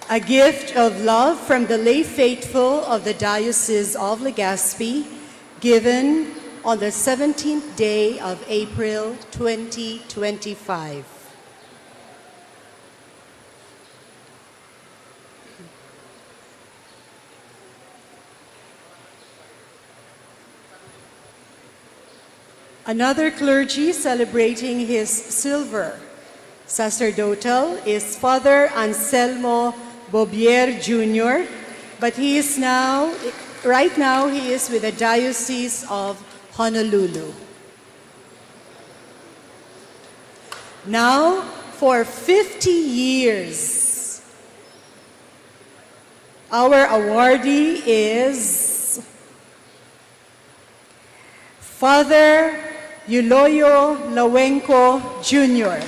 A gift of love from the lay faithful of the Diocese of Legazpi, given on the seventeenth day of April, twenty twenty-five. Another clergy celebrating his silver sacerdotal is Father Anselmo Bobier Junior, but he is now, right now, he is with the Diocese of Honolulu. Now, for fifty years, our awardee is Father Euloyo Lawenco Junior.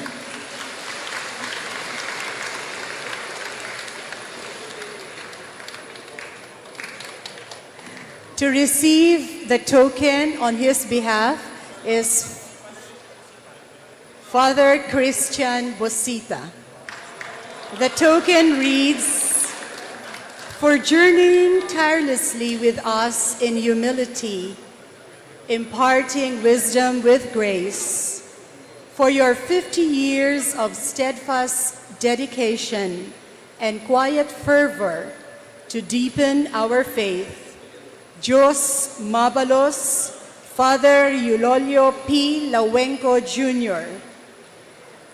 To receive the token on his behalf is Father Christian Bosita. The token reads, "For journeying tirelessly with us in humility, imparting wisdom with grace, for your fifty years of steadfast dedication and quiet fervor to deepen our faith, Diyos mabalos, Father Eulolio P. Lawenco Junior."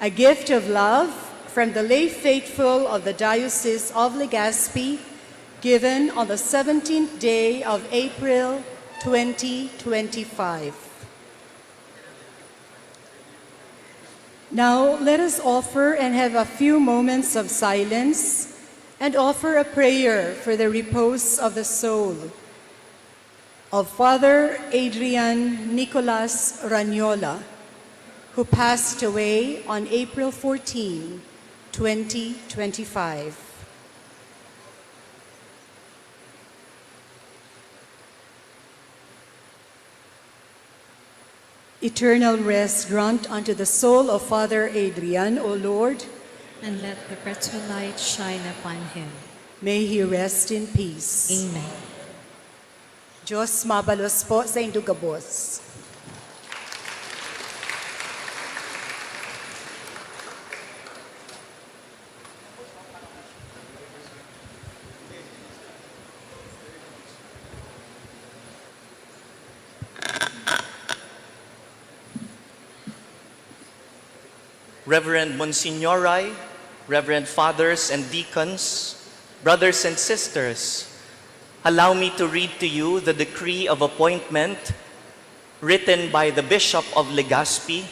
A gift of love from the lay faithful of the Diocese of Legazpi, given on the seventeenth day of April, twenty twenty-five. Now, let us offer and have a few moments of silence And offer a prayer for the repose of the soul of Father Adrian Nicolas Ranyola, who passed away on April fourteen, twenty twenty-five. Eternal rest grant unto the soul of Father Adrian, O Lord. And let perpetual light shine upon him. May he rest in peace. Amen. Diyos mabalos po sa indong gabos. Reverend Monsignori, Reverend Fathers and Deacons, brothers and sisters, allow me to read to you the decree of appointment written by the Bishop of Legazpi,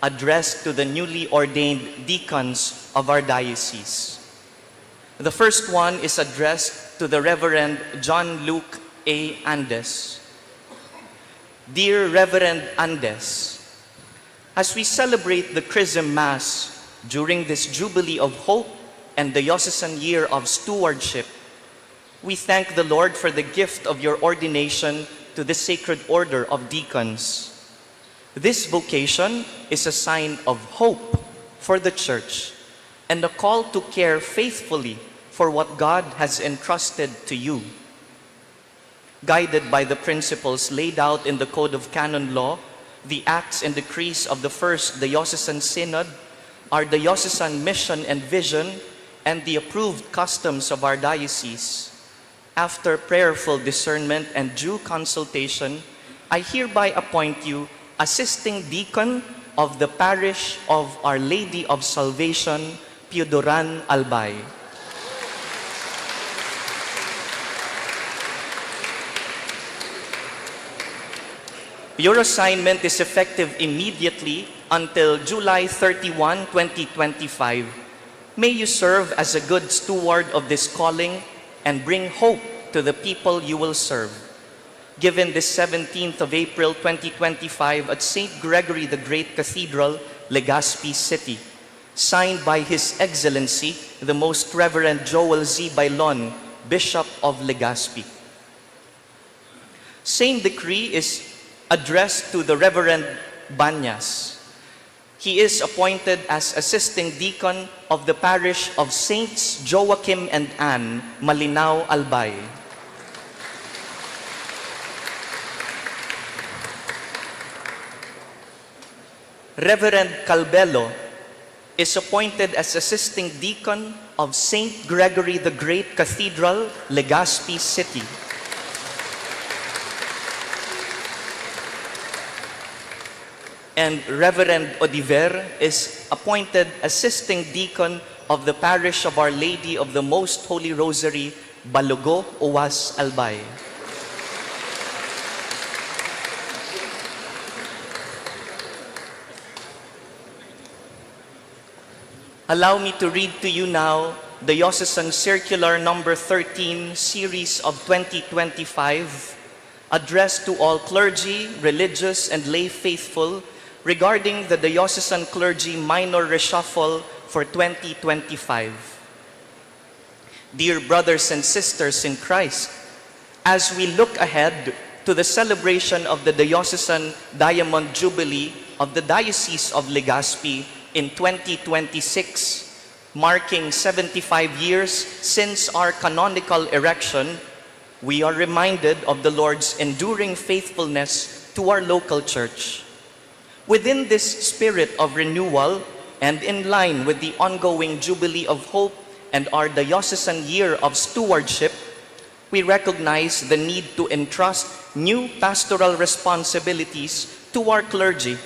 addressed to the newly ordained deacons of our diocese. The first one is addressed to the Reverend John Luke A. Andes. Dear Reverend Andes, as we celebrate the Chrism Mass during this Jubilee of Hope and Diocesan Year of Stewardship, we thank the Lord for the gift of your ordination to the Sacred Order of Deacons. This vocation is a sign of hope for the Church and a call to care faithfully for what God has entrusted to you. Guided by the principles laid out in the Code of Canon Law, the acts and decrees of the First Diocesan Synod, our diocesan mission and vision, and the approved customs of our diocese, after prayerful discernment and due consultation, I hereby appoint you assisting deacon of the parish of Our Lady of Salvation, Pioduran, Albay. Your assignment is effective immediately until July thirty-one, twenty twenty-five. May you serve as a good steward of this calling and bring hope to the people you will serve. Given this seventeenth of April, twenty twenty-five, at Saint Gregory the Great Cathedral, Legazpi City. Signed by His Excellency, the Most Reverend Joel Z. Bailon, Bishop of Legazpi. Same decree is addressed to the Reverend Banyas. He is appointed as assisting deacon of the parish of Saints Joachim and Anne, Malinao, Albay. Reverend Calbelo is appointed as assisting deacon of Saint Gregory the Great Cathedral, Legazpi City. And Reverend Odiver is appointed assisting deacon of the parish of Our Lady of the Most Holy Rosary, Balogo, Uwas, Albay. Allow me to read to you now Diocesan Circular Number thirteen, Series of twenty twenty-five, addressed to all clergy, religious, and lay faithful regarding the Diocesan Clergy Minor Reshuffle for twenty twenty-five. Dear brothers and sisters in Christ, as we look ahead to the celebration of the Diocesan Diamond Jubilee of the Diocese of Legazpi in twenty twenty-six, marking seventy-five years since our canonical erection, we are reminded of the Lord's enduring faithfulness to our local church. Within this spirit of renewal, and in line with the ongoing Jubilee of Hope and our Diocesan Year of Stewardship, we recognize the need to entrust new pastoral responsibilities to our clergy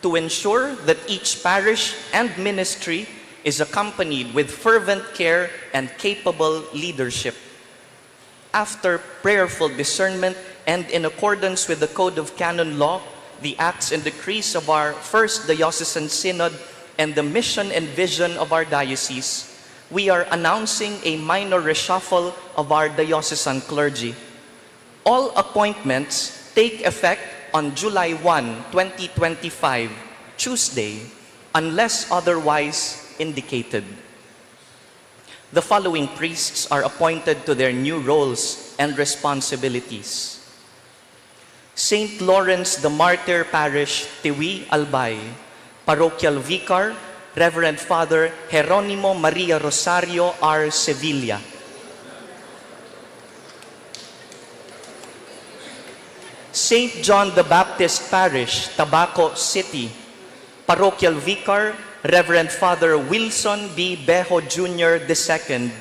to ensure that each parish and ministry is accompanied with fervent care and capable leadership. After prayerful discernment and in accordance with the Code of Canon Law, the acts and decrees of our First Diocesan Synod, and the mission and vision of our diocese, We are announcing a minor reshuffle of our diocesan clergy. All appointments take effect on July one, twenty twenty-five, Tuesday, unless otherwise indicated. The following priests are appointed to their new roles and responsibilities. Saint Lawrence the Martyr Parish, Tiwi, Albay, Parochial Vicar, Reverend Father Jeronimo Maria Rosario R. Sevilla. Saint John the Baptist Parish, Tabaco City, Parochial Vicar, Reverend Father Wilson B. Bejo Junior the second.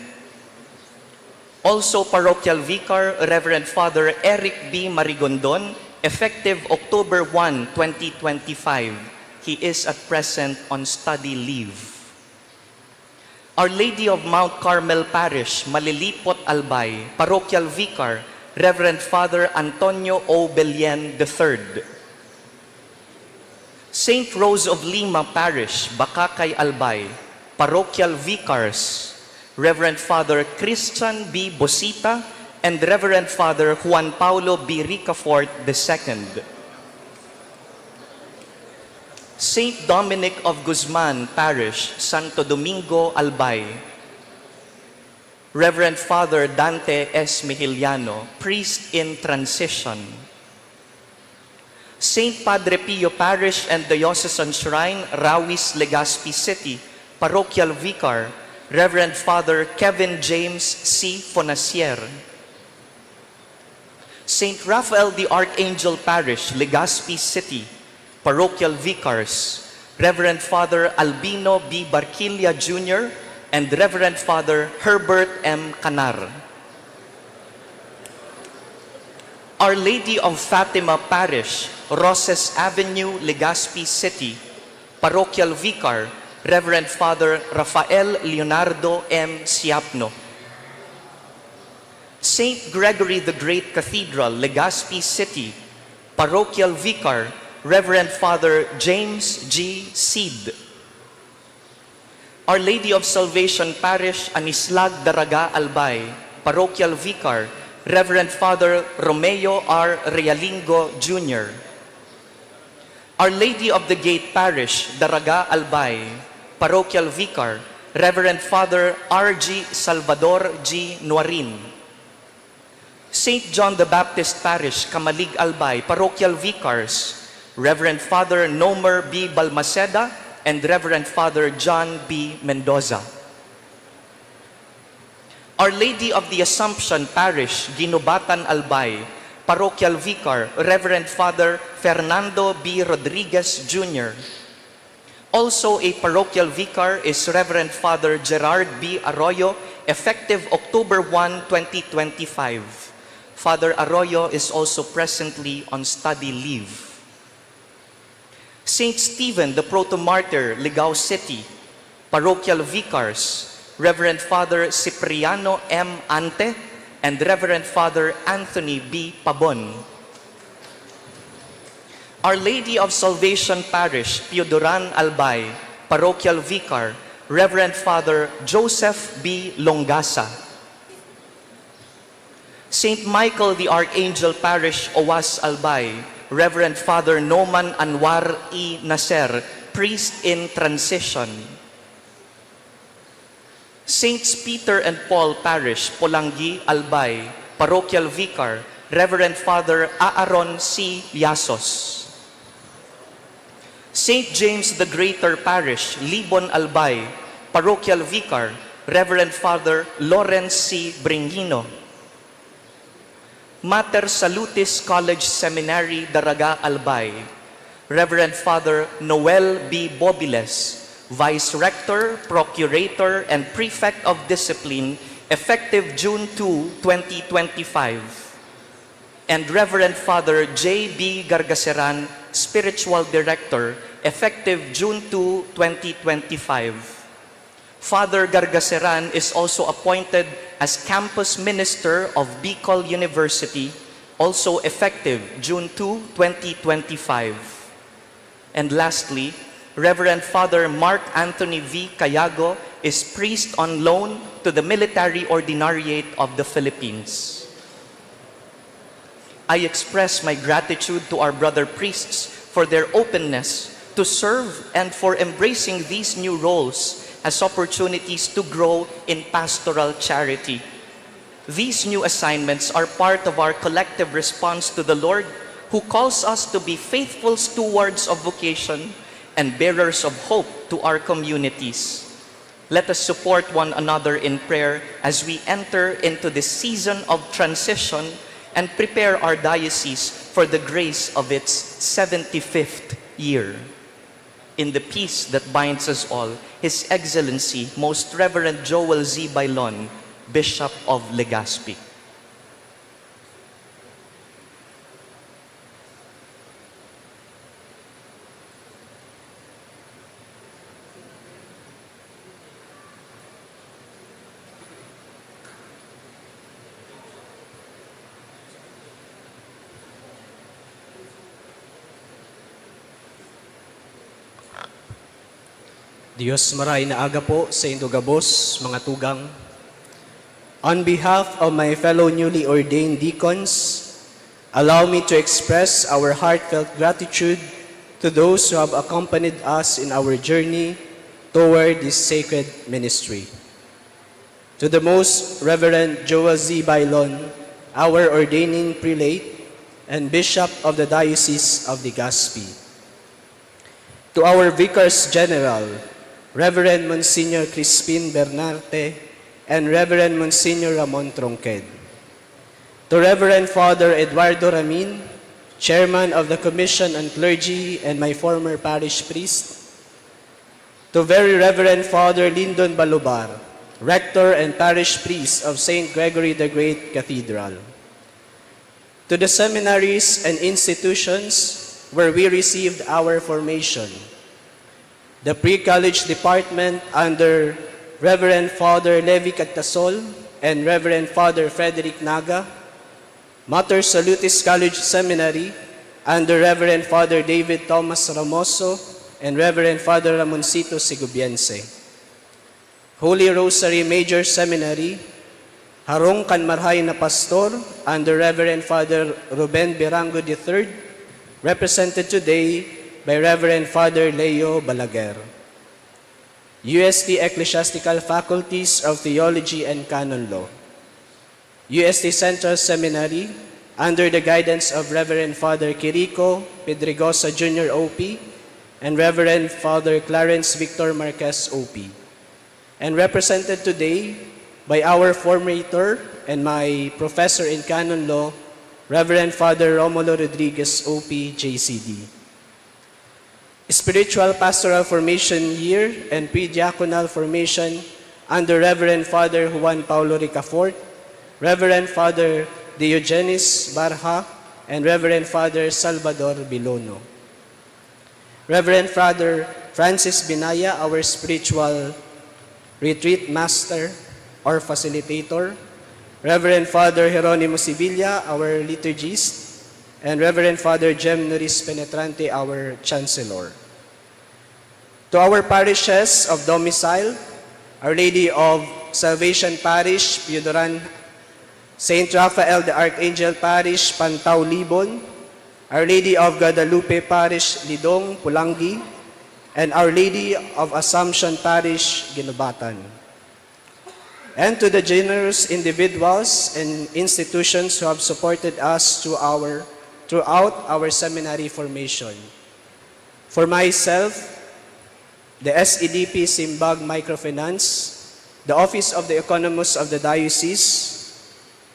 Also, Parochial Vicar, Reverend Father Eric B. Marigondon, effective October one, twenty twenty-five. He is at present on study leave. Our Lady of Mount Carmel Parish, Malilipot, Albay, Parochial Vicar, Reverend Father Antonio O. Belian the third. Saint Rose of Lima Parish, Bacacay, Albay, Parochial Vicars, Reverend Father Christian B. Bosita and Reverend Father Juan Paulo B. Ricafort the second. Saint Dominic of Guzman Parish, Santo Domingo, Albay, Reverend Father Dante S. Mejillano, priest in transition. Saint Padre Pio Parish and Diocesan Shrine, Rawis, Legazpi City, Parochial Vicar, Reverend Father Kevin James C. Fonasier. Saint Raphael the Archangel Parish, Legazpi City, Parochial Vicars, Reverend Father Albino B. Barquilla Junior and Reverend Father Herbert M. Canar. Our Lady of Fatima Parish, Roses Avenue, Legazpi City, Parochial Vicar, Reverend Father Rafael Leonardo M. Siapno. Saint Gregory the Great Cathedral, Legazpi City, Parochial Vicar, Reverend Father James G. Seed. Our Lady of Salvation Parish, Anislag, Daraga, Albay, Parochial Vicar, Reverend Father Romeo R. Realingo Junior. Our Lady of the Gate Parish, Daraga, Albay, Parochial Vicar, Reverend Father R G Salvador G. Nuarin. Saint John the Baptist Parish, Camalig, Albay, Parochial Vicars, Reverend Father Nomer B. Balmaceda and Reverend Father John B. Mendoza. Our Lady of the Assumption Parish, Guinobatan, Albay, Parochial Vicar, Reverend Father Fernando B. Rodriguez Junior. Also a parochial vicar is Reverend Father Gerard B. Arroyo, effective October one, twenty twenty-five. Father Arroyo is also presently on study leave. Saint Stephen the Proto-Martyr, Ligao City, Parochial Vicars, Reverend Father Cipriano M. Ante and Reverend Father Anthony B. Pabon. Our Lady of Salvation Parish, Pioduran, Albay, Parochial Vicar, Reverend Father Joseph B. Longasa. Saint Michael the Archangel Parish, Oas, Albay, Reverend Father Noman Anwar E. Naser, priest in transition. Saints Peter and Paul Parish, Polangui, Albay, Parochial Vicar, Reverend Father Aaron C. Liasos. Saint James the Greater Parish, Libon, Albay, Parochial Vicar, Reverend Father Lawrence C. Bringino. Mater Salutis College Seminary, Daraga, Albay, Reverend Father Noel B. Bobiles, Vice Rector, Procurator, and Prefect of Discipline, effective June two, twenty twenty-five. And Reverend Father J B Gargaseran, Spiritual Director, effective June two, twenty twenty-five. Father Gargaseran is also appointed as Campus Minister of Bicol University, also effective June two, twenty twenty-five. And lastly, Reverend Father Mark Anthony V. Cayago is priest on loan to the Military Ordinariate of the Philippines. I express my gratitude to our brother priests for their openness to serve and for embracing these new roles as opportunities to grow in pastoral charity. These new assignments are part of our collective response to the Lord, who calls us to be faithful stewards of vocation and bearers of hope to our communities. Let us support one another in prayer as we enter into this season of transition and prepare our diocese for the grace of its seventy-fifth year. In the peace that binds us all, His Excellency Most Reverend Joel Z. Bailon, Bishop of Legazpi. Dios, maray na aga po saindo gabos, mga tugang. On behalf of my fellow newly ordained deacons, allow me to express our heartfelt gratitude to those who have accompanied us in our journey toward this sacred ministry. To the Most Reverend Joel Z. Bailon, our ordaining prelate and bishop of the Diocese of Legazpi. To our Vicars General, Reverend Monsignor Crispin Bernarte and Reverend Monsignor Ramon Tronqued. To Reverend Father Eduardo Ramin, Chairman of the Commission on Clergy and my former parish priest. To Very Reverend Father Lyndon Balubar, Rector and Parish Priest of Saint Gregory the Great Cathedral. To the seminaries and institutions where we received our formation. The Pre-College Department under Reverend Father Levi Cagtasol and Reverend Father Frederick Naga, Mater Salutis College Seminary under Reverend Father David Thomas Ramoso and Reverend Father Ramoncito Segoviense. Holy Rosary Major Seminary, harong kan marahay na pastor under Reverend Father Ruben Birango the third, represented today by Reverend Father Leo Balaguer. U S T Ecclesiastical Faculties of Theology and Canon Law. U S T Central Seminary, under the guidance of Reverend Father Quirico Pedregosa Junior O P and Reverend Father Clarence Victor Marquez O P, and represented today by our formator and my professor in canon law, Reverend Father Romulo Rodriguez O P J C D. Spiritual Pastoral Formation Year and Pre-Diaconal Formation under Reverend Father Juan Paulo Ricafort, Reverend Father Diogenes Barha, and Reverend Father Salvador Bilono. Reverend Father Francis Binaya, our spiritual retreat master or facilitator, Reverend Father Jeronimo Sevilla, our liturgist, and Reverend Father Jem Noris Penetrante, our chancellor. To our parishes of domicile, Our Lady of Salvation Parish, Pioduran, Saint Raphael the Archangel Parish, Pantao, Libon, Our Lady of Guadalupe Parish, Lidong, Polangui, and Our Lady of Assumption Parish, Guinobatan. And to the generous individuals and institutions who have supported us through our, throughout our seminary formation. For myself, the S E D P Simbag Microfinance, the Office of the Economist of the Diocese,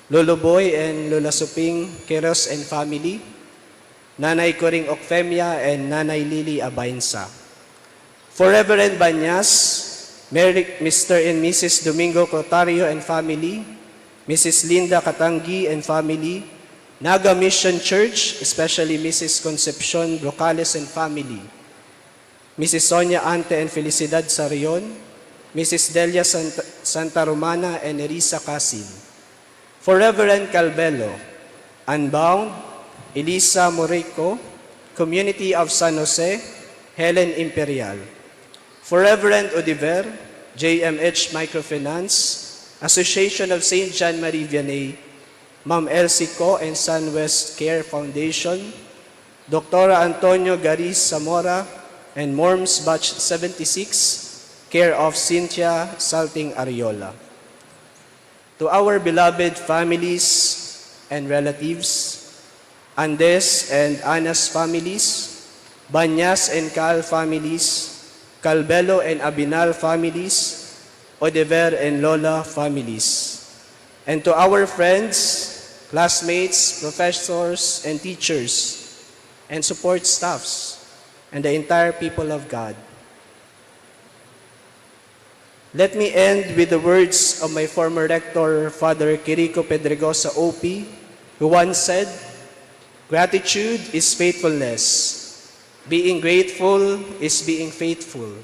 Lolo Boy and Lola Suping Queiroz and family, Nanay Coring Ocfemia and Nanay Lily Abainsa. For Reverend Banyas, Mary, Mister and Missus Domingo Clotario and family, Missus Linda Katanggi and family, Naga Mission Church, especially Missus Concepcion Brocales and family, Missus Sonia Ante and Felicidad Sarion, Missus Delia Santa, Santa Romana and Nerissa Casin. For Reverend Calvelo, Unbound, Elisa Morico, Community of San Jose, Helen Imperial. For Reverend Odiver, J M H Microfinance, Association of Saint John Marie Vianney, Ma'am Elsie Co and Son West Care Foundation, Doctora Antonio Garis Zamora, and Morms Batch seventy-six, care of Cynthia Salting Ariola. To our beloved families and relatives, Andes and Anas families, Banyas and Cal families, Calbelo and Abinal families, Odever and Lola families, and to our friends, classmates, professors, and teachers, and support staffs, and the entire people of God. Let me end with the words of my former rector, Father Quirico Pedregosa O P, who once said, "Gratitude is faithfulness. Being grateful is being faithful."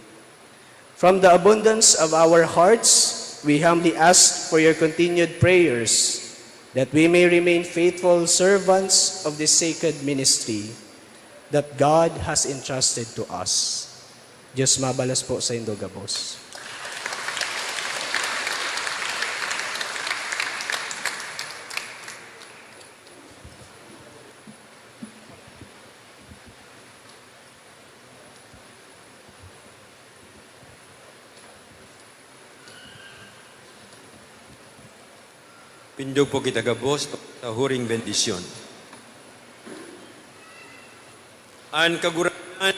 From the abundance of our hearts, we humbly ask for your continued prayers that we may remain faithful servants of this sacred ministry that God has entrusted to us. Diyos mabalos po saindo gabos. Pindog po kita gabos sa huring bendisyon. An Kagurangnan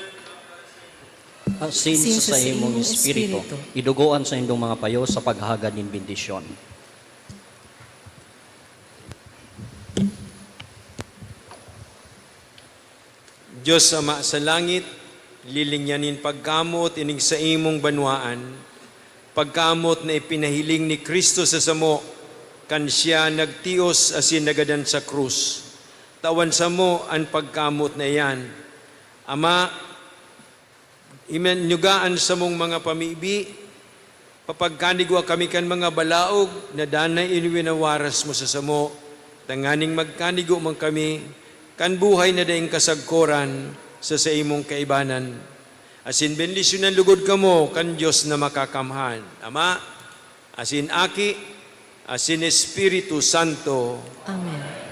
asin sa saimong espiritu, idugo an saindong mga payo sa paghagad nin bendisyon. Dios Ama sa langit, lilingyan nin pagkamoot ining saimong banwaan, pagkamoot na ipinahiling ni Cristo sa samo, kan siya nagtios asin nagadan sa krus. Tawan samo an pagkamoot na iyan. Ama, inyuga an samong mga pamibi, papagkanigwa kami kan mga balaog na danay iwinawaras mo sa samo, tanganing magkanigo man kami kan buhay na daing kasagkoran sa saimong kaibanan. Asin bendisyonan lugod kamo kan Dios na Makakamhan, Ama, asin Aki, asin Espiritu Santo. Amen.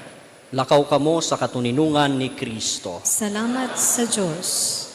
Lakaw kamo sa katoninongan ni Cristo. Salamat sa Dios.